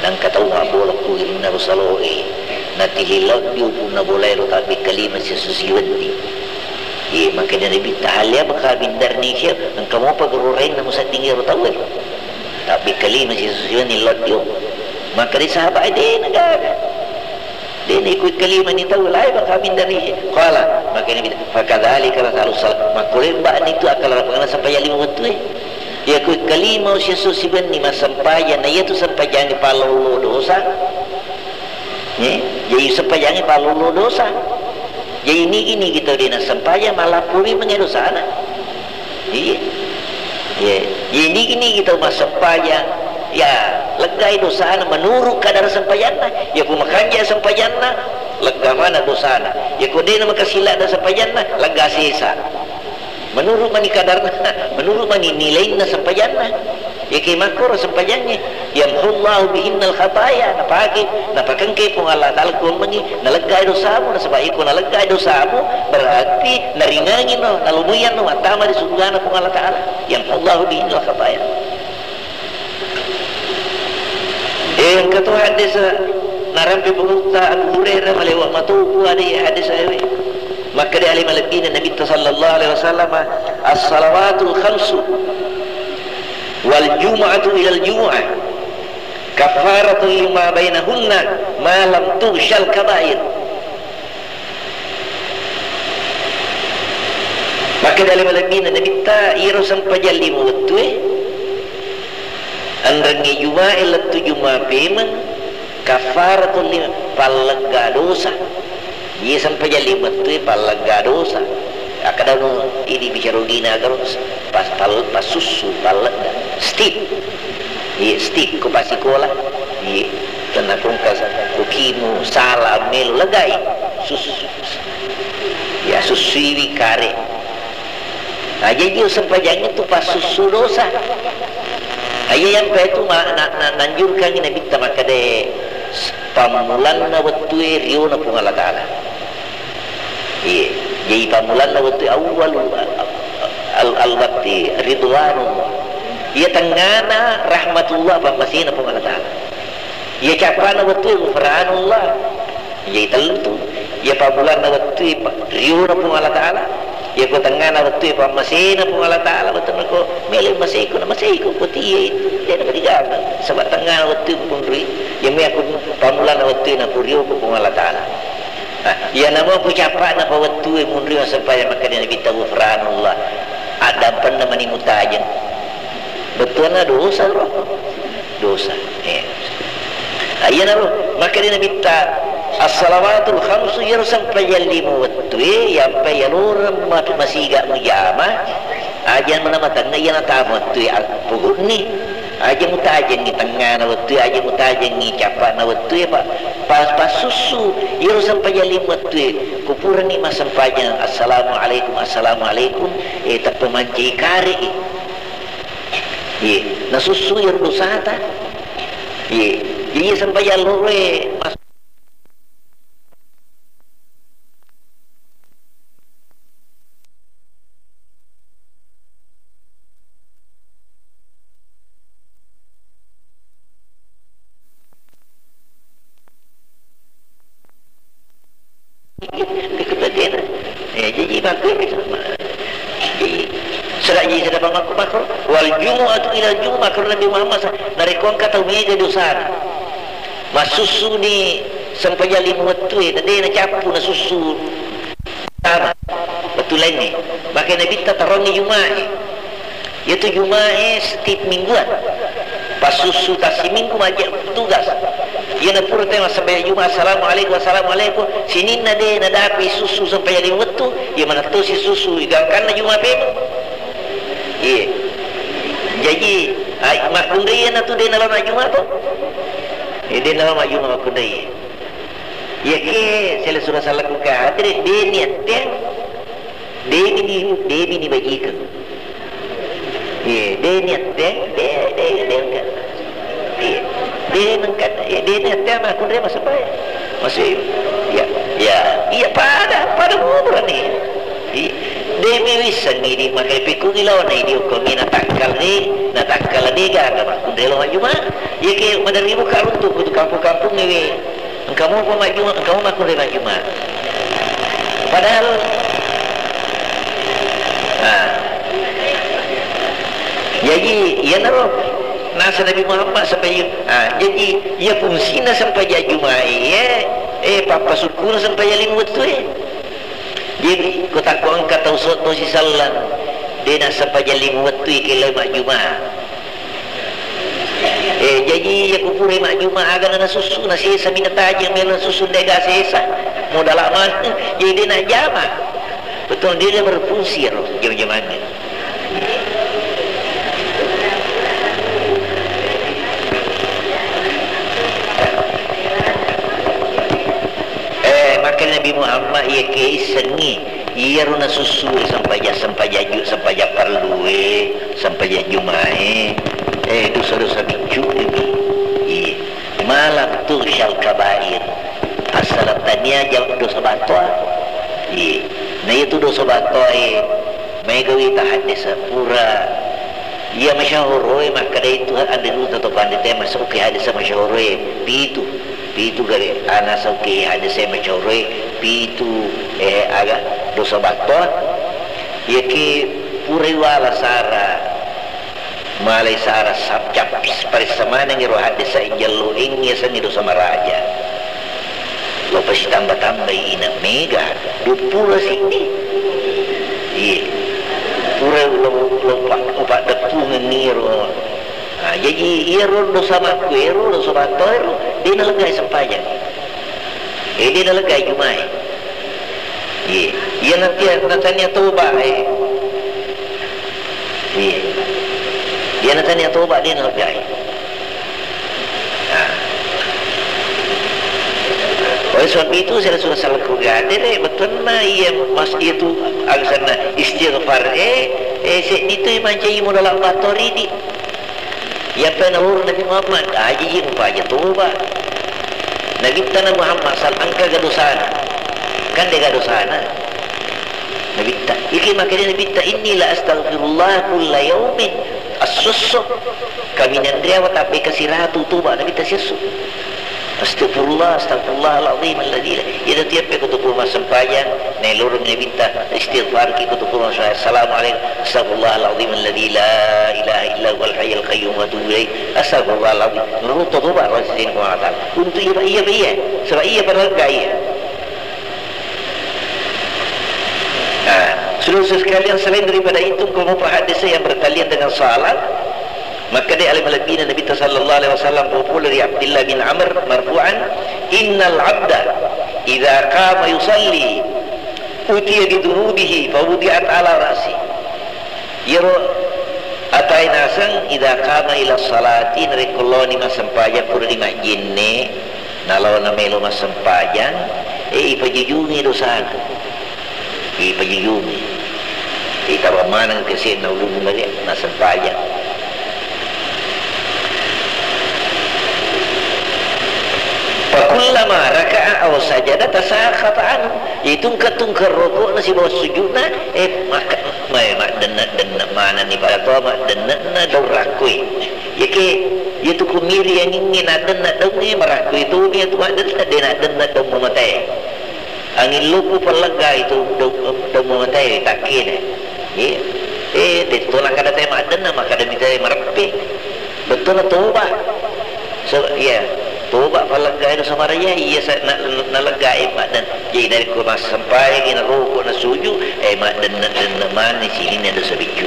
nangka tau mabbola ku irinna ro saloe, natili loddi upunna bolae ro tabbi kalima siesso siwenni." Iye, makkeda Nabitta, "Hal yabqa min darni syai'?" Engka mopa guru rainna musedding iyaro tauwe? Tabbi kalima siesso siwenni loddi o. Makkeda sahabat, "De' na gaga. De' na iko kalima ni tau, la yabqa min darni syai'." Qala, makkeda Nabitta, "Fakadzalika matsalus sal-," makkulemba ni tu akkalarapangna sampajang lima wettue. Iya ko kalima siesso siwenni massempajang, na iyatu sempajangnge pallolo dosa. Eh, jadi sempajangnge pallolo dosa. Jadi nigi-nigi tau de' nassempajang, malappui menge dosana. Iya. Iya. Jadi nigi-nigi tau massempajang, ya, leggai dosana menurut kadar sempajanna. Ya ko makanja sempajanna, lega mana dosana. Ya ko de' na makasilla da sempajanna, lega sesa. Menurut mani kadarna, menurut mani nilainna sempajanna. Yake makkoro sempajangnge, yamhullahu bihinnal khataya, napake, napakengke Puang Allah Ta'ala kuammengi, naleggai dosamu, nasaba iko naleggai dosamu, berarti naringangino, nalumuyanno mattama ri surgana Puang Allah Ta'ala. Yamhullahu bihinnal khataya. Eh, engka to haddesa narampe pengutta Abu Hurairah malewa matoku ade haddesa ewe. Makkeda ale malebbina Nabitta sallallahu alaihi wasallam, "As-salawatul khamsu wal jumu'atu ilal jumu'ah kaffaratun lima bainahunna ma lam tughshal kabair." Makkeda lebbi-lebbina Nabitta, iyaro sempajang lima wettue, enrengnge Jumae lettu Juma pemeng, kaffaratul lima, pallegga dosa. Iye sempajang lima wettue pallegga dosa. Akkadano idi bicara ogina agaro, pas-, pal-, passussu, pallegga. Stip. Iye, stip ko pasikola. Iye, tenna kongka sa-, ko kimu sala melo legai. Sussu. Ya, sussuiwi kare. Nah, jadi sempajang itu passussu dosa. Nah, iya yang itu ma-, na-, na-, nanjurkangi Nabitta makkeda, pammulanna wettue riona Puang Allah Ta'ala. Iya, jadi pammulanna wettue awwalu al-, al-, watti ridwanullah. Iya tengngana rahmatullah, pammasena Puang Allah Ta'ala. Iya cappana wettue ghufranullah. Jadi tellu tu. Iya pammulanna wettue pa-, riona Puang Allah Ta'ala. Iya ko tengngana wettue pammasena Puang Allah Ta'ala, wettunna ko melo maseiko, na maseiko ko tiye itu. Jadi na digaga. Saba tengngana wettue punrui. Iya me aku pammulanna wettue na kurioko Puang Allah Ta'ala. Nah, iya namo ku cappana pa wettue munrui massempajang makkeda Nabitta ghufranullah. Addampenna mani mutajeng. Bettuanna dosa, bro. Dosa. Eh. Iyanaro makkeda Nabitta, as-salawatul khamsu, iyaro sempajang lima wettue, yampa yaloreng ma-, masiga mujama, aja mana matengnga iyana tama wettue al-, pugunni. Aja mutajengngi tengngana wettue, aja mutajengngi cappana wettue, pa-, pa-, passussu iyaro sempajang lima wettue, kupurani massempajang, assalamualaikum, assalamualaikum, eh, tappa mancai kare, eh. Iye, nasussu iyaro dosata. Iye, jadi iya sempajang loroe mas-, Kekebagian. Eh, jadi bagus. Jadi, selaji sudah makku makku. Wal jumu'atu ilal jumu'ah, makku Nabi Muhammad sa-, narekko engka tau mega dosana. Massussu ni sempajang lima wettue, na de nacappu nasussu. Sama. Wettu laingnge. Maka Nabitta tarongi Jumae. Iyatu Jumae setiap mingguan. Passussu tassiminggu majja tugas. Iyana pura te massempajang Juma, assalamualaikum, assalamualaikum. Sininna de nadapi sussu sempajang lima wettu, iya manattosi sussu, igangkanna Juma pemeng. Iye. Jaji, ai, makkunrai iyana tu de nalao majjuma to? Eh, de nalao majjuma makkunrai. Iyake sele sura sallaku kadre, de niatteng. De'mi ni, de'mi ni bajikeng. Iya, de' ni atte, de', de', de' engka. Iya. De' nengka, iya, de' ni atte makkunrai massempajang. Masih, iya, iya, iya, pada, pada umur ni. Iya. De'mi wissengngi idi makai pikku ilona idi okkongngi natakkala ni, natakkala ni gaga makkunrai lao majjuma. Iya ke maderri buka runtu kutu kampung-kampung ni we. Engka mopa majjuma, engka mo makkunrai majjuma. Padahal, nah. Jaji, iyanaro nasa Nabi Muhammad sampai, ah, jaji, iya fungsina sempajang Juma, iya, eh, pappasukkuna sempajang lima wettu, eh. Jaji, ko takko engka tau so-, tau sisallang, de' nassempajang lima wettu, iya kelai majjuma. Eh, jaji, iya ku purai majjuma, aga na nasussu, nasesa mi natajeng, melo nasussu, de' ga sesa. Modala maneng, jadi de' najjama. Betul, dia, dia berfungsi ro, jam-jamannya. Eh, maka Nabi Muhammad, iya ke issengngi. Iyaro nasussu e sempajang, sempajang ju-, sempajang parlue, sempajang Jumae, eh, dosa-dosa biccu mi. Iya. Malam tu syal kabair. Asal tania jauh dosa batoa. Iya. Nah, itu dosa batoa, eh, mega wita hadis pura. Iya, masyahuro e makkeda itu, ande duta to pandita e masuk ke hadis masyahuro e. Pitu. Pitu gare ana sauke hadis e macauroi, pitu, eh, aga dosa battoa. Iyake purai wala sara, malai sara sabcap, paressa maneng iro hadis e jallo engngi yasengnge dosa maraja. Lo pasitamba-tambai ina mega, duappulo siddi. Iye. Pura lo, lo pa-, upaddeppungengngi ro. Ah, jaji iyaro dosa makkuero, dosa mattoero, de' naleggai sempajang. Eh, de' naleggai Jumae. Iye. Iya natia-, natania toba, eh. Iye. Iya natania toba, de' naleggai. Nah. Oleh sebab itu, saya sudah salah kugadere, bettuanna iya mas-, itu alasanna istighfar, eh, eh, seddi tu mancaji modal battoridi. Iya pena loro Nabi Muhammad, aji mupaja toba. Nabitta na Muhammad sal engka ga dosana. Kan de' ga dosana. Nabitta. Iki makanya Nabitta, "Inni la astaghfirullah kulla yaumin." Assosso. Kaminang riawa tabbe kasiratu toba Nabitta siesso. Astagfirullah, astagfirullahaladzim alladzi la, iya tu tiap ko tu pura massempajang, naeloreng Nabitta, istighfar ki ko tu pura massempajang, assalamualaikum, astagfirullahaladzim alladzi la ilaha illa huwal hayyul qayyum wa atubu ilaih, astagfirullahaladzim. Lalu toba ro sini ko mata. Untuk iya, iya, iya. Sebab iya pada iya. Nah, saudara sekalian, selain daripada itu, engka mupa hadis yang bertalian dengan salat, maka dia alai malebbina Nabitta sallallahu alaihi wasallam, populer dari Abdullah bin Amr marfu'an, "Innal abda idza qama yusalli utiya bidunubihi fa wudi'at ala ra'si." Iyaro atae naseng, idza qama ila salati, narekko loni massempajang, pura di majjenne, nalao namelo massempajang, eh, ipajujungi dosana. Ipajujungi. Itaro maneng kesenna ulunna ri massempajang. Fakullama raka'a aw sajada tasaqata anhu. Itungka-tungka rokokna sibawa sujudna, eh, maka, eh, maddenna-denna manenni pada to maddenna daung rakkoi. Yake, yetu kumiri angingnge naddenna daungnge marakkoi tu, yetu maddenna, de' naddenna daung mamatae. Angin loppo pallegga itu daung, daung mamatae takkene. Iya. Eh, detto nakada te maddenna, makada mitae mareppe. Bettuanna toba. So, iya, toba palleggae dosa maraya, iya sa-, na-, naleggae madden. Jadi narekko massempajang, naroko, nasuju, eh, maddenna-denna mani sininna dosa biccu.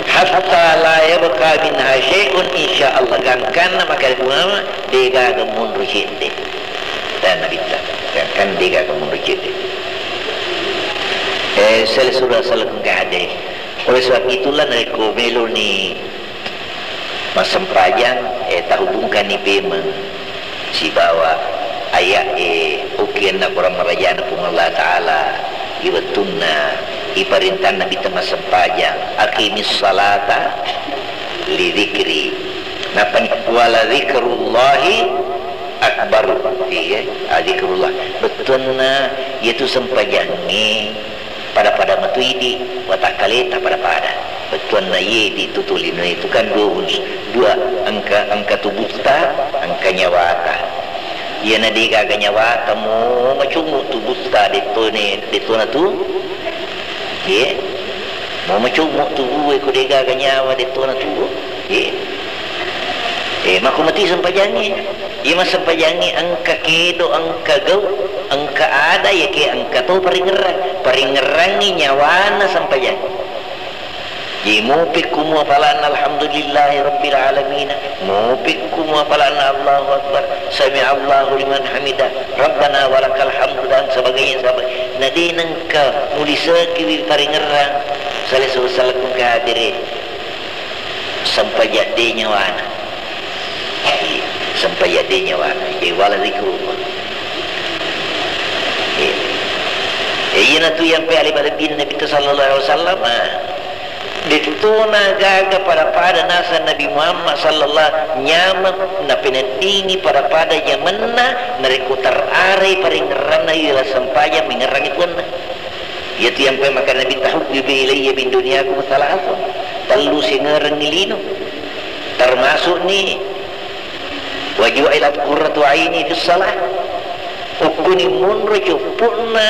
Hatta la yabqa minha syai'un, insya Allah, gangkanna makare Puang Ama, de' gaga munro cedde. Dan Nabitta, gangkan de' gaga munro cedde. Eh, sel surah salakun kahade. Oleh sebab itulah, narekko meloni massempajang, eh, tahubungkanni pemeng sibawa aya'e, okkianna Qur'an marajana Puang Allah Ta'ala, iwettunna iparintanna Nabitta massempajang, "Aqimis salata li dzikri." Nappani, "Wala dzikrullahi akbar." Iya, ah, dzikrullah. Bettuanna, iyatu sempajangnge pada-pada matu idi, watakkaleta pada-pada. Bettuanna iye di tutulino itu kan dua uns-, dua engka, engka tubutta, engka nyawata. Iyana de' gaga nyawata, mo macummu tubutta, dettone, dettona tu. Ye. Mo macummu tubue ko de' gaga nyawa, dettona tu. Ye. Eh, makko mati sempajangnge. Iya massempajangnge engka kedo, engka gau, engka ada, yake engka to paringerrang. Paringerrangngi nyawana sempajang. Jadi mupekku mua palanna alhamdulillahi rabbil alamin, mupekku mua palanna Allahu akbar, sami Allahu liman hamida, rabbana walakal hamdu dan sebagainya, sebagainya. Na de' nengka muliseki paringerrang, sale-, salakung kadere. Sempajang de' nyawana. Sempajang de' nyawana. Jadi wala zikrullah. Eh, eh, iyana tu yang pe ale malebbina Nabitta sallallahu alaihi wasallam, ah. Dettona gaga pada-pada naseng Nabi Muhammad sallallahu, nyameng napeneddingi pada-pada jamenna, narekko terarai paringerranna ila sempajang mengerrangi puanna. Iyatu yang pemakan Nabi, "Tahubbiba ilayya min dunyakum thalathun." Tellu sengerengngi lino. Termasukni, "Wa ju'ilat qurratu aini fis shalah." Ukkuni munro cuppu'na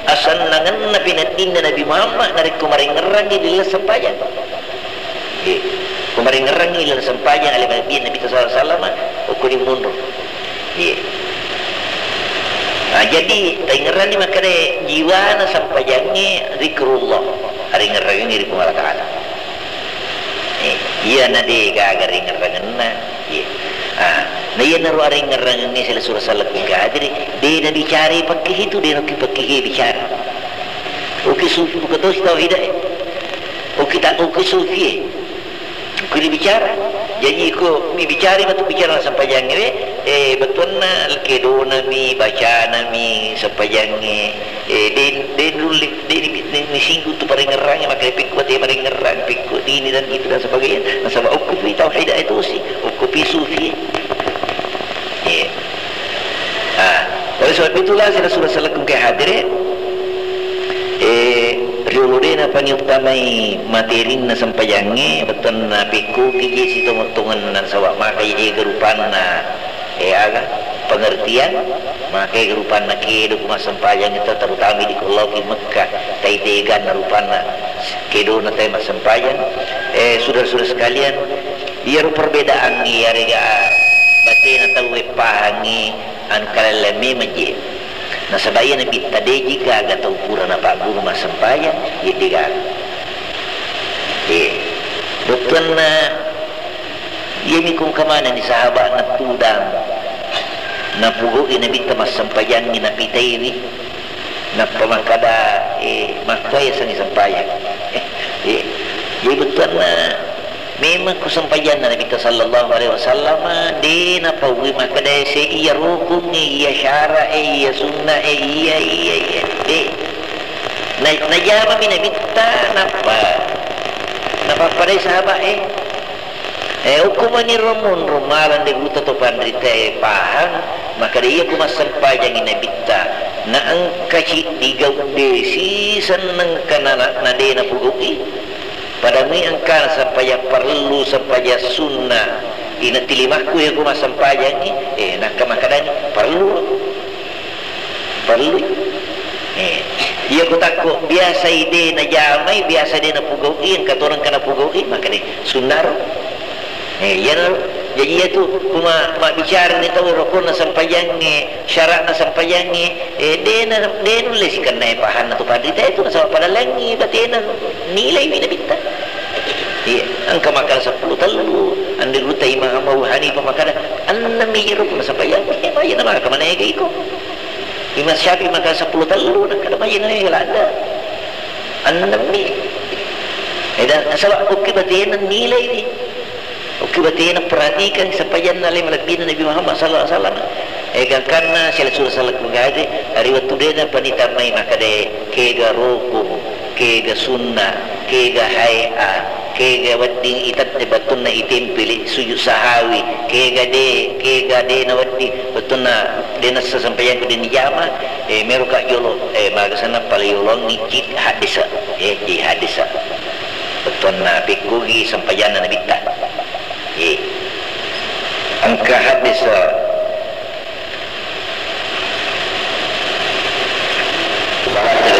asennangenna peneddinna Nabi Muhammad narekko marengerrangi di laleng sempajang. Eh, ko marengerrangi laleng sempajang ale Nabi, Nabi sallallahu alaihi wasallam, ukkuni munro. Iya. Ah, jadi taingerranni makkeda jiwana sempajangnge zikrullah, aringerrangengngi ri Puang Allah Ta'ala. Eh, iyana de gaga ringerrangenna, iya. Ah, na iyanaro aringerrangengnge sila sura salakku hadiri, de nabicarai pakkehe tu, de nokki pakkehe bicara. Uki sufi, buka tosi tauhid e. Uki ta-, uki sufi e. Kuli bicara. Jaji ko mi bicara matu bicara sempajangnge we, eh, bettuanna kedonami, bacanami sempajangnge, eh, den, den rulle, den ni, ni, ni singgung tu parengerrangnge, maka pekko te parengerrang, pekko dini dan itu dan sebagainya. Nasaba ukkupi tauhid itu si, ukkupi sufi. Iya. Ah, oleh sebab itulah, sila sura salakku ke hadire, eh, riolo de napani uttamai materinna sempajangnge, bettuanna pekkoki je sitonget-tongenna, nasaba maka je garupanna, eh, aga, pengertian, maka garupanna kedo ku massempajang itu, terutama di kullauki Mekka, tai teganna rupanna kedona tai massempajang. Eh, saudara-saudara sekalian, iyaro perbedaan iyarega batena tau e pahangi anu kalelle memang je. Nasaba iya Nabitta deji gaga tau pura napagguru massempajang, iya degaga. Eh, bettuanna iyami kongka manenni sahaba'na tudang napugau'i Nabitta massempajangngi napitaiwi. Nappa makkada, eh, makkuae sengngi sempajang. Eh, jadi bettuanna memang ku sempajanna Nabitta sallallahu alaihi wasallam, de napaui makkada se iya rukungnge, iya syara'e, iya sunna'e, iya, iya, iya. De. Na, najamami Nabitta, nappa, napappadai sahaba'e. Eh, okko maniro monro malang de gurutta to panritae pahang, makkada iya ku massempajangngi Nabitta, na engka ciddi gau de sisennengka na, na, na de napugau'i. Pada mi engkana sempajang parellu, sempajang sunna, ina tilimakku iya ku massempajangngi, eh, nakka makkadanni parellu. Parellui. Eh, iya ku takko biasai de najamai, biasa de napugau'i, engka tona engka napugau'i, makkada sunnaro. Eh, iyanaro. Jaji iya tu kuma mabbicara ni tau rokonna sempajangnge, syara'na sempajangnge, eh, de na, de nulle sikennai pahanna tu panrita itu, nasaba pada langi batena nilai mi Nabitta. Iya, engka makkada seppulo tellu, ande gurutta Imam Abu Hanifah makkada, ennem mi rokonna sempajangnge, eh, maja na maka manega iko. Imam Syafi'i makkada seppulo tellu, nakkada maja na mega ladda. Ennem mi. Eh, dan nasaba okki batena nilai ni. Okki batena perhatikan sempajanna le malebbina Nabi Muhammad sallallahu alaihi wasallam. Eh, gangkanna sila sura salakku gade, ari wettu de napanitamai makkada kega rukun, kega sunna, kega hai'ah, kega wedding itette battunna itempeli sujud sahawi, kega de, kega de na wedding battunna de nassa sempajangku de nijama, eh, meroka jolo, eh, magasanna pale yolongi jid haddesa, eh, jid haddesa. Bettuanna pekkogi sempajanna Nabitta. Eh, engka haddesa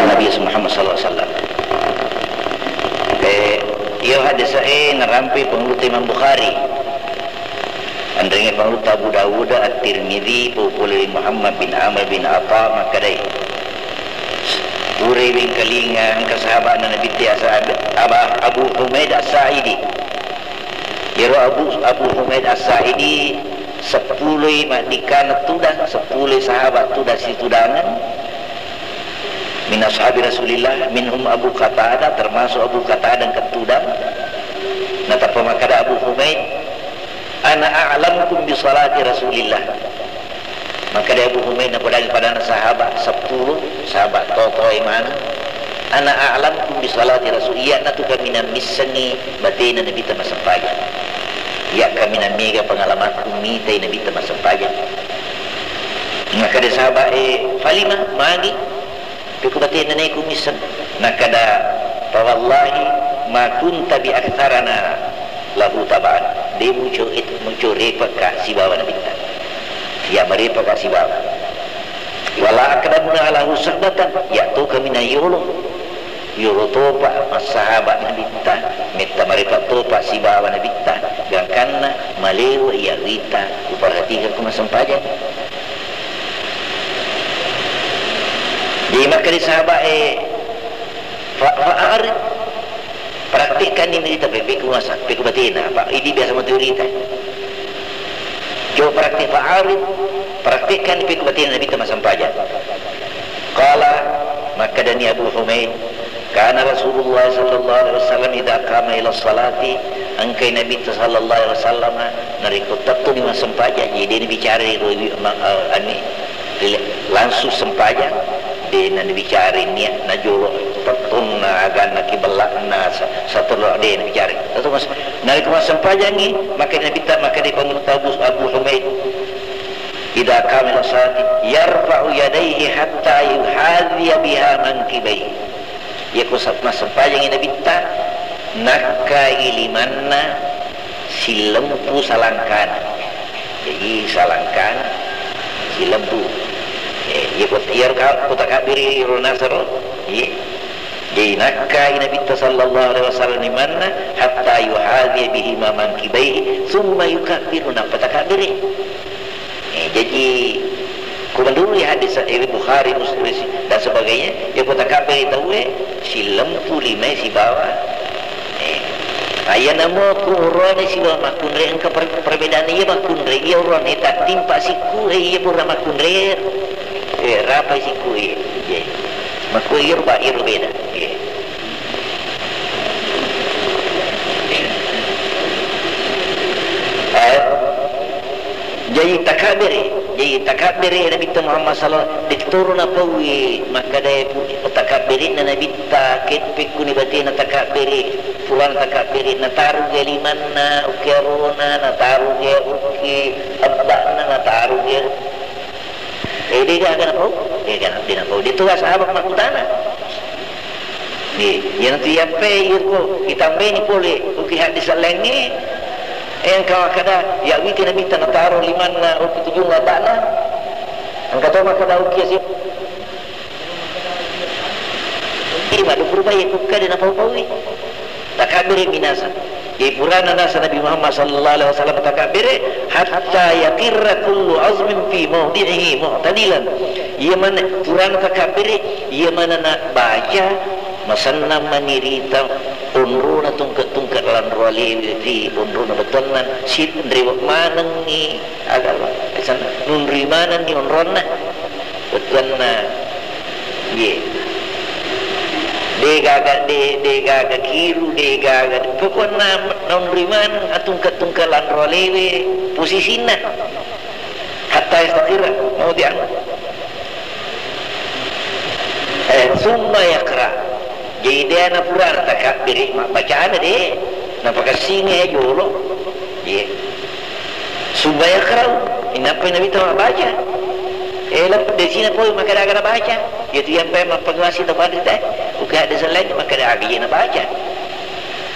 Nabi Muhammad sallallahu alaihi wasallam. Eh, iya haddesa e narampe pangulutta Imam Bukhari. Anrenge pangulutta Abu Dawud, At-Tirmidzi, pau pole Muhammad bin Amr bin Atha makkadai. Pura wengkalinga engka sahabana Nabi tiasa Ab-, Aba-, Abu Humaid As-Sa'idi. Iyaro Abu, Abu Humaid As-Sa'idi seppuloi maddikkana tudang, seppuloi sahabat tudang situdangan. Min ashabi Rasulillah, minhum Abu Qatadah, termasuk Abu Qatadah engka tudang. Natappa makkada Abu Humaid, "Ana a'lamukum bi salati Rasulillah." Makkada Abu Humaid napodangi padana sahabat seppulo, sahabat toto e maneng, "Ana a'lamukum bi salati Rasul," iya natu kaminang missengngi batena Nabitta massempajang. Iya kaminang mega pengalamanku mitai Nabitta massempajang. Makkada sahabat e, "Falima, magi?" Pekko batena neku misseng. Nakkada, "Fa wallahi ma kunta bi aktsarana lahu taba'an." De muco it-, muco repekka sibawa Nabitta. Iya marepekka sibawa. "Wala aqdamuna lahu suhbatan." Iya to kaminang yolo. Yolo topa massahaba Nabitta, metta marepek topa sibawa Nabitta. Gangkanna malewa iya wita uperhatikang ku massempajang. Jadi makkeda sahabat e, fa, fa'arid, praktekkanni Nabitta pekku masa, pekku batena, apa idi biasa matu rita. Coba praktek, fa'arid, praktekkanni pekku batena Nabitta massempajang. Qala, makkedani Abu Humaid, kana Rasulullah sallallahu alaihi wasallam idza qama ila salati, engkai Nabitta sallallahu alaihi wasallam narekko tettuni massempajang, jadi de nabicara ro, ma, eh, ani, Rile-, langsung sempajang, de nabicara niat najolo tettonna aganna kibella'na sa-, satollo de nabicara. Tettu mas-, narekko massempajangngi, maka Nabitta, maka de pamutta Abu, Abu Humaid, idza qama ila salati yarfa'u yadaihi hatta yuhadhiya biha mankibaihi. Iyako sa-, massempajangngi Nabitta, nakkai limanna sillempu salangkana. Jadi salangkana sillempu. Eh, iyako, iyaro ka-, ko takabbiri ro nasaro. Iya. Jadi nakkai Nabitta sallallahu alaihi wasallam limanna hatta yuhadhi bihima mankibaihi, summa yukabbiru, nappa takabbiri. Eh, jaji, ko menurut hadis, eh, Bukhari, Muslim, dan sebagainya, ya, ko takabbere tauwe, sillempu limai sibawa. Eh, ayanamo ko urone sibawa makkunrai, engka per-, perbedaanna iya makkunrai, iya urone tattimpa sikku, eh, iya pura makkunrai, eh, rapai sikku, iya. Iya. Makku iya rupa, iya beda. Iya. Eh, jaji takabbere, jaji takabbere Nabitta Muhammad sallallahu alaihi wasallam, ditoro napaui makkadae pu-, takabbere'na Nabitta, ke-, pekkuni batena takabbere, purana takabbere, nataruga limanna, uki arona, nataruga uki ebba'na, nataruga, eh, degaga napau, degaga, de napau, de tu sahabat makkutana. Iya, iyanatu iyappai, iyako itambaini pole, uki haddis laingnge, eh, engka makkada, ya witi Nabitta nataro limanna, uki tujunna ebba'na. Engka to makkada uki asi-, ima, dukuru bai, ukkade napau-paui. Takabbere minasa. Jadi purana nasa Nabi Muhammad sallallahu alaihi wasallam takabbere, hatta yaqirra kullu azmin fi mawdi'ihi mu'tadilan. Iya mana purana takabbere, iya mana na baca, masennang manirita onrona tungke-tungke lanro alewe ri onrona betonnan, si-, nrewe manengngi agama. Sanna nunri manenni onronna. Bettuanna, iye. Degaga, de, degaga kiru, degaga, pokokna naunri maneng atungka-tungka lanro alewe posisinna. Hatta yastaqirra mawdi'ahu. Eh, summa yaqra. Jadi de na purana takabbere, mabbacana de, napakassinge jolo. Iye. Summa yaqra'u, inappa Nabitta mabbaca. Eh, lep-, desina pole makkeda aga nabaca. Iyatu iyampai mappanguasi tau panrita, uki haddis laing makkeda aga iya nabaca.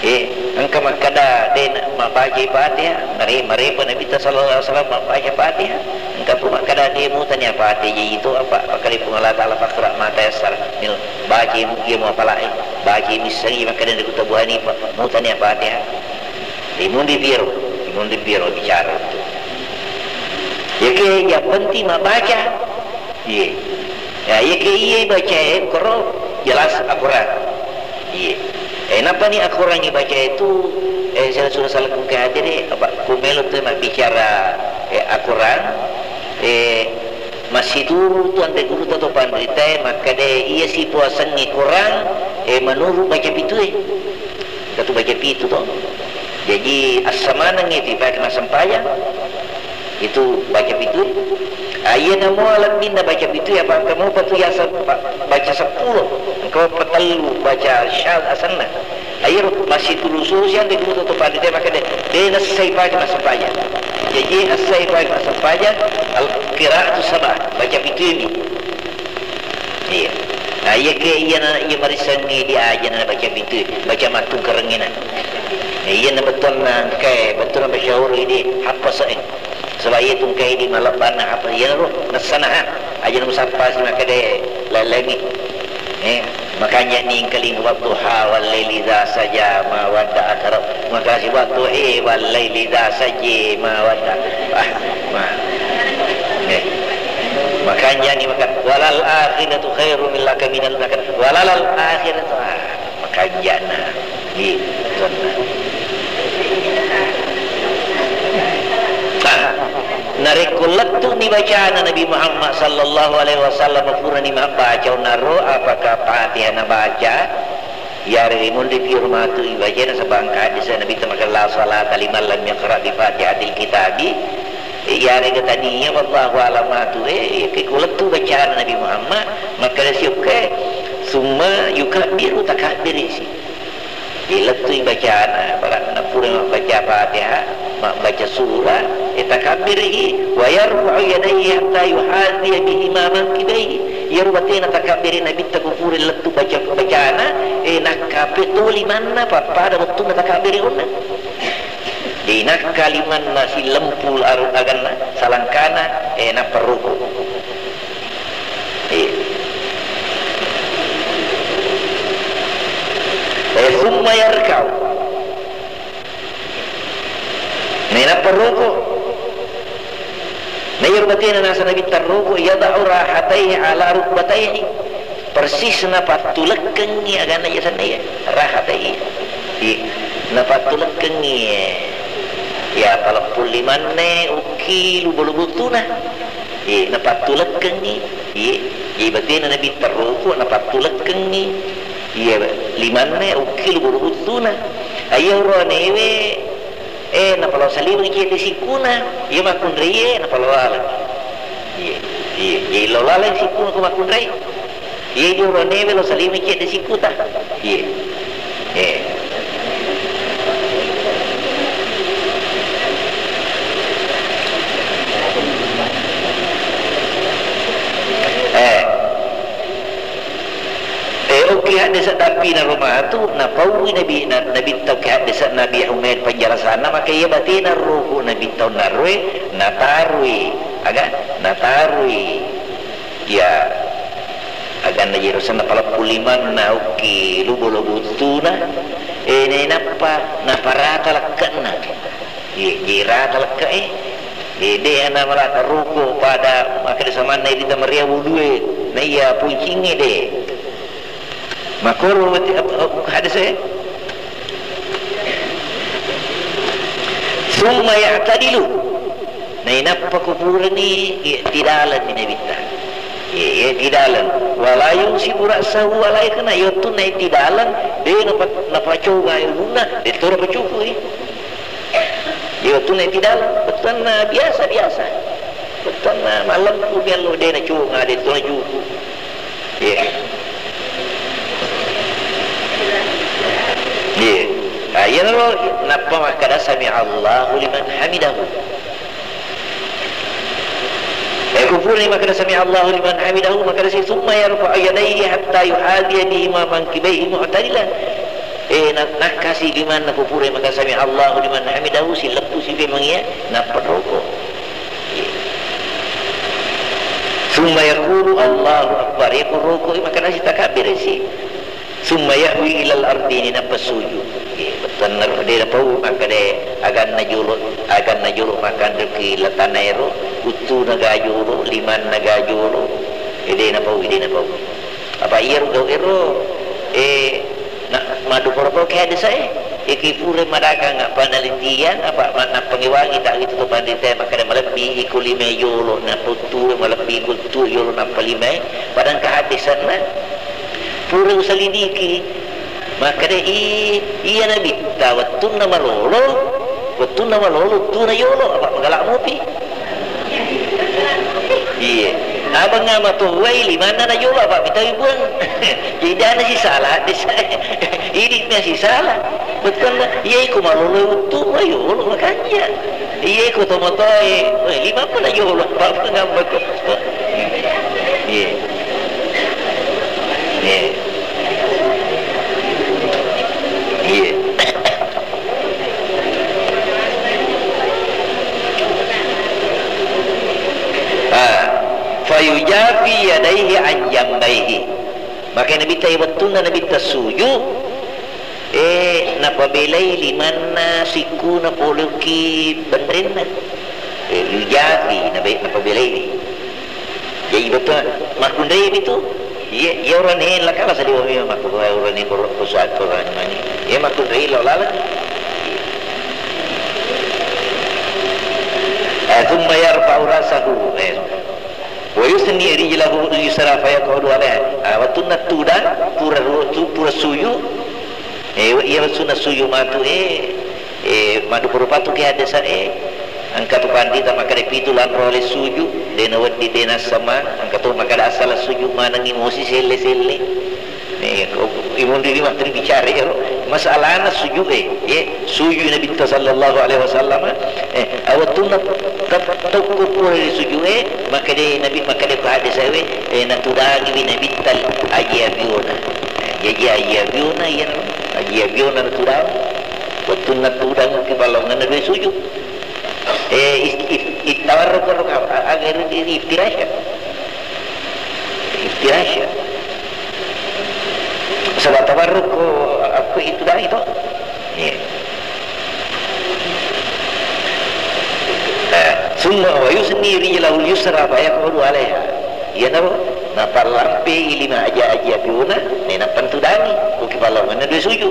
Eh, engka makkeda de na-, mabbacai Fatihah, mare-, marepa Nabitta sallallahu alaihi wasallam mabbaca Fatihah. Engka pun makkeda de mutani Fatihah, jadi itu apa, makkeda Puang Allah Taala, faqra ma tayassara. Nil, bacai mu-, iya muapalae, bacai missengi makkeda dari Abu Hanifah, mutani Fatihah. Imunri piero, imunri piero bicara tu. Yake yang penting mabbaca. Iye. Ya, yake iye bacae koro jelas Al-Quran. Iye. Eh, napani Al-Quran ibacae tu, eh, sala-, sala-, salakung ke hadere, apa, kumelo tu mabbicara, eh, Al-Quran, eh, massituru tu anre guru atau panritae, makkade iya sipuasengngi Quran, eh, menurut baca pitue. Engka tu baca pitu to. Jaji, assa maneng itu ipake massempajang, itu baca pitu. Ah, iya namo lebbinna baca pitu, apa engka mopa tu yasa ba-, baca seppulo, engka mopa tellu baca syadz asenna. Ayo masih tulusu sian de guru to pande de, maka de, de nessai pake massempajang. Jaji, assai pake massempajang, al-qiraatu sab'ah, baca pitu ini. Iya. Nah, iya ke, iya na, iya marissengngi diaja na baca pitu, baca mattungkerengngi na. Iya na bettuanna engkae, bettuanna masyahur idi, happase'e. Sebab iya tungkai di malebbanna happa, iya ro, nessana ha. Aja na musappa si makkade lalengngi. Eh, makanya ni engkalinga, "Wadduha wal laili idza saja, ma wadda'aka rabb-," makasi, "Wadduha wal laili idza saja, ma wadda-," ah, ma. Eh. Makanjani makan, "Walal akhiratu khairum laka minal, makan, walalal akhiratu." Ah, makanjana. Iya, betul. Nah, narekko lettu ni bacana Nabi Muhammad sallallahu alaihi wasallam, purani mabbaca onaro, apakah Fatihah nabaca? Iyarega monri piur matu ibacana, sabangka hadis Nabi ta makkeda, "La salata liman lam yaqra bi Fatihatil Kitabi." Iyarega tania, wallahu alam matu, eh, ke kulettu bacana Nabi Muhammad, makkeda siokka, "Summa yukabbiru," takabbiri si. Ilettui bacana, barakna pura mabbaca Fatihah, mabbaca surah, e, takabbirihi, wa yarfa'u yadayhi hatta yuhadhiya bihima mankibaihi. Iyaro batena takabbiri Nabitta ku pura lettu baca, bacana, e, nakkape to limanna pappada wettunna takabbiri onna. Di nakka limanna silempul aru aganna, salangkana, e, nappa ruku. Iya. Eh, summa yarka'u. Nainappa ruku. Naiyaro batena nasa Nabitta ruku, yada'u rahataihi ala rukbataihi. Persis napattulekkengngi aganna iya senna iya. Rahataihi. Iya. Napattulekkengngi, eh. Ya, paleppung limanna ukki lubo-lubo tuna. Iya, napattulekkengngi. Iya, jadi batena Nabitta ruku, napattulekkengngi. Iya, limanna ukki lubo-lubo tuna. Iya, oroanewe, eh, napalao saliwengngi cedde sikkuna. Iya, makkunraie, napalao laleng. Iya, iya, jadi lao laleng sikkuna ko makkunrai. Iya, idi oroanewe lao saliwengngi cedde sikkuta. Iya. Eh. Eh. Eh, okki haddese tapi na romatu, napaui Nabi, na-, Nabitta okki haddese Nabi Humaid penjelasanna, maka iya batena ruku Nabitta onnaroi, natarui, aga? Natarui. Iya, aganna jero senna paleppung limanna ukki lubo-lubo tuna, e, nainappa naparata lekke'na. Iya, je rata lekke'e. E, de ana malaka ruku pada makkeda samanna irita maria wudue, naiya puncingnge de. Makoro wati ap-, ap-, hadese. Summa ya'tadilu. Nainappa ko purani i'tidalan ni Nabitta. Iya, i'tidalan. Wala yunsibu ra'sahu wala yaqna. Iya wettunna i'tidalan, de napa-, napacoga ulunna, de to napacukui. Iya wettunna i'tidalan, wettunna biasa-biasa. Wettunna malempu miallo de nacoga, de to nacuku. Iya. Iya. Nah, iyanaro nappa makkeda, "Sami'allahu liman hamidahu." Eh, ko purani makkeda, "Sami'allahu liman hamidahu," makkeda si, "Summa yarfa'u yadaihi hatta yuhadhiya bihima mankibaihi mu'tadilan." Eh, na-, nakkasi limanna ko purani makkeda, "Sami'allahu liman hamidahu," sileppu si memang iya, nappa roko. Summa yaqulu, "Allahu Akbar." Iya ko roko, makkeda si takabbir si. Summa ya'wi ilal ardi, ni nappa suju. Iya, betenna ro, de napau makkeda aganna jolo, aganna jolo makkanre ki latana ero, uttuna ga jolo, limanna ga jolo. Eh, de napau, de napau. Apa iyaro gau ero, eh, na, maduparo-paro ke hadis e, iki pura madakang apa penelitian, apa ma-, nappangewangi tak gitu to pandita makkeda malebbi iko lima jolo, naputtu malebbi iko tu jolo, nappa lima, padang ke hadis sana. Pura usalidiki, makkeda i-, iya Nabitta wettunna malolo, wettunna malolo, tuna jolo, apa magala mopi. Iya. Abang ama tuwai limanna na jolo, apa mitawi buang. Jadi dana si salah, desa. Ini masih salah. Wettunna, iya iko malolo wettu, wa jolo makanja. Iya iko tomotoe, weh, lima apa na jolo, apa ngambek. Iya. Iya. Iya. Ah, fayujafi yadaihi an jambaihi. Maka Nabitta, wettunna Nabitta suju, eh, napabelai limanna sikkuna pole okki benrenna. Eh, yujafi, nabe-, napabelai. Jadi betul, makkunrai itu. Iya, iya, orang ni lakala sadi wami makkunrai orang ni, orang pesuat orang ni. Iya, makkunrai lo lala. Eh, thumma yarfa'u ra'sahu, eh. Wa yusni rijlahu yusra fa yaq'udu 'alaiha. Ah, wettunna tudang, pura ru-, tu-, pura suju. Eh, iya, wettunna suju matu, eh. Eh, madu pura patu ke hadesa, eh. Engka tu pandita makkeda pitu lanro ale suju, de' nawedding, de' nassama, engka tu makkeda asala suju manengngi mosi selle-selle. Eh, ko imunri lima teri bicara ero. Masalahna suju, eh, ye, suju Nabitta sallallahu alaihi wasallam, eh, awattunna tet-, tokko pura ri suju, eh, makkeda Nabi, makkeda ko hadis, eh, eh, natudangi wi Nabitta aji abiona. Eh, jaji aji abiona, iya, aji abiona natudangi. Wettunna tudang ki pallonganna dua suju. Eh, is-, is-, ittawarruk, warruk apa? A-, agar i-, i-, iftirasya. Iftirasya. Sebab tawarruk ko aku itu dah itu. Iya. Nah, summa wa yusni rijlahul yusra fa yaq'udu 'alaiha. Iya naro, napallampe lima aja-aja piuna, ne napentudangi, uki pallonganna dua suju.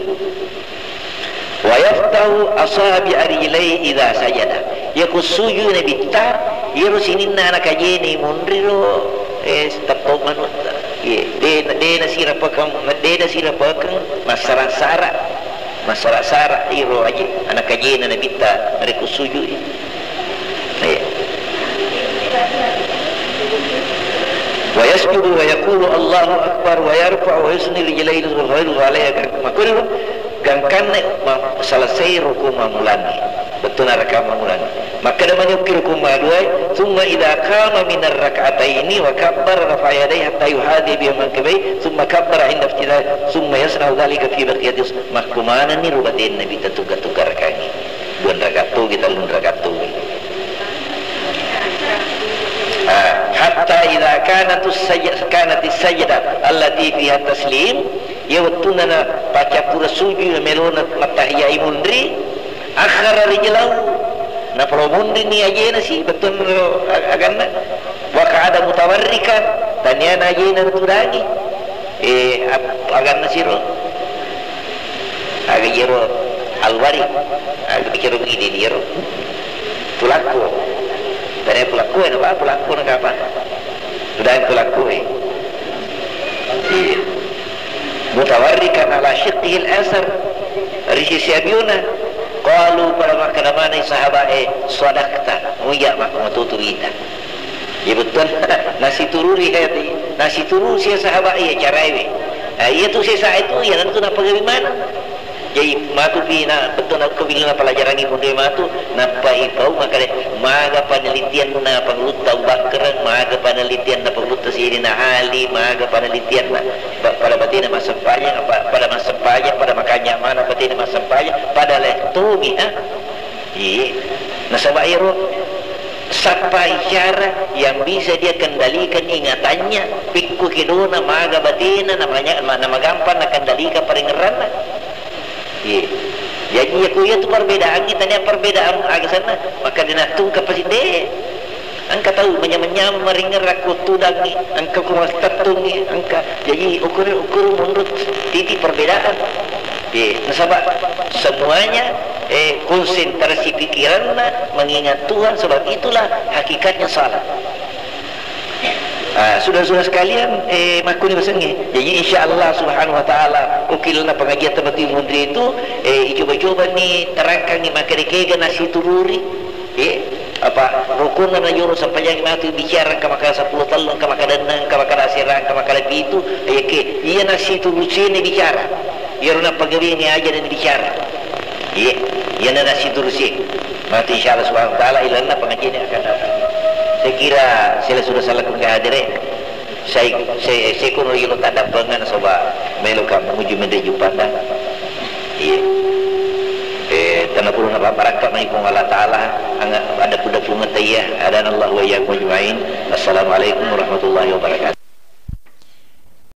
Wa yaftahu asabi'a rijlaihi idza sajada. Yako suju Nabitta, iyaro sininna anak ajene munriro, eh, teppo manutta. Ye, de, de nasirapakang, de nasirapakang, massara-sara. Massara-sara iro aje, anak ajena Nabitta narekko suju. Iya. Wa yasjudu wa yaqulu Allahu Akbar wa yarfa'u wa yusni rijlaihi wa yaf'alu alaiha. Makkuniro gangkanna ma-, selesai rukung mammulangnge. Bettuanna rakaat mammulangnge. Makkeda mani ukki rukung maduai, summa idza qama minar rak'ataini wa kabbara rafa'a yadaihi hatta yuhadhi bihima mankibaihi, summa kabbara inda iftitah, summa yasna'u dzalika fi baqiyati. Makkumanenni rubatenna Nabitta tugga-tugga rakangnge. Dua rakaat togi, tellu rakaat togi. Ah, hatta idza kanatus saj-, kanatis sajdah allati fiha taslim, iya wettunna napacappura suju melona mattahiyai munri, akhara rijlahu, napalo munrini ajena si, bettuanna ag-, aganna, wa qa'ada mutawarrikan, taniana ajena natudangi. Eh, ap-, aganna siro. Aga iyaro alwari, aga bicaro midi iyaro. Pulakko. Tania pulakko, eh, napa pulakko na kapa? Sudah pulakko, eh. Iya. Mutawarrikan ala shiqqihil aisar. Ri sisi abiuna. Qalu, pada makkeda maneng sahabat, eh, sadaqta. Muja makko matutu wita. Iya bettuanna, nasitururi hati, nasitururi sia sahabat iya caraewe. Ah, iya tu sesa itu, iya nantu napagawi maneng. Jadi matu pi na bettuanna ko bila napalajarangi munri matu, nappa ipau makkeda, maga penelitianna Pangulutta Abu Bakar, maga penelitianna Pangulutta Sayyidina Ali, maga penelitianna pa-, pada batena massempajang, apa pada massempajang, pada makanja mana batena massempajang, pada lettomi, ha? Iya. Nasaba ero sappai cara yang bisa dia kendalikan ingatannya, pikku kedona, maga batena, namanya, ma-, namagampang nakendalikan parengngeranna. Iya. Jadi, ya, ko iya tu perbedaannya, tania perbedaan aga sana, maka dinatungka pasti deh. Engka tau manyameng-nyameng maringerrakko tudangngi, engka ko mastettungngi, engka. Jaji, ukur-, ukur menurut titik perbedaan. Eh, nasaba semuanya, eh, konsentrasi pikiranna mengingat Tuhan, sebab itulah hakikatnya salat. Ah, sudah-sudah sekalian, eh, makkuni basengnge. Jadi, insya Allah subhanahu wa ta'ala, ukilna pengajian tempat munri itu, eh, icoba-coba ni terangkan ni makkeda kega nasitururi. Eh, apa rukunna najoro sampajang matu bicara, engka makkeda seppulo tellu, engka makkeda enneng, engka makkeda asera, engka makkeda pitu, eh, ke, iya nasiturusienna bicara. Iyaro napagawiangngi aja na bicara. Iya, iyana nasiturusi. Matu insya Allah subhanahu wa ta'ala ilalenna pengajian yang akan datang. Saya kira sila sudah salah hadere. Sai, sai, sai kono ilo taddampengeng nasaba meloka muju mende jupanda. Iya. Eh, tanapuruna barakka mai Puang Allah Ta'ala, anga ada kuda punga tayya, adana Allah wa iyyakum ajma'in. Assalamualaikum warahmatullahi wabarakatuh.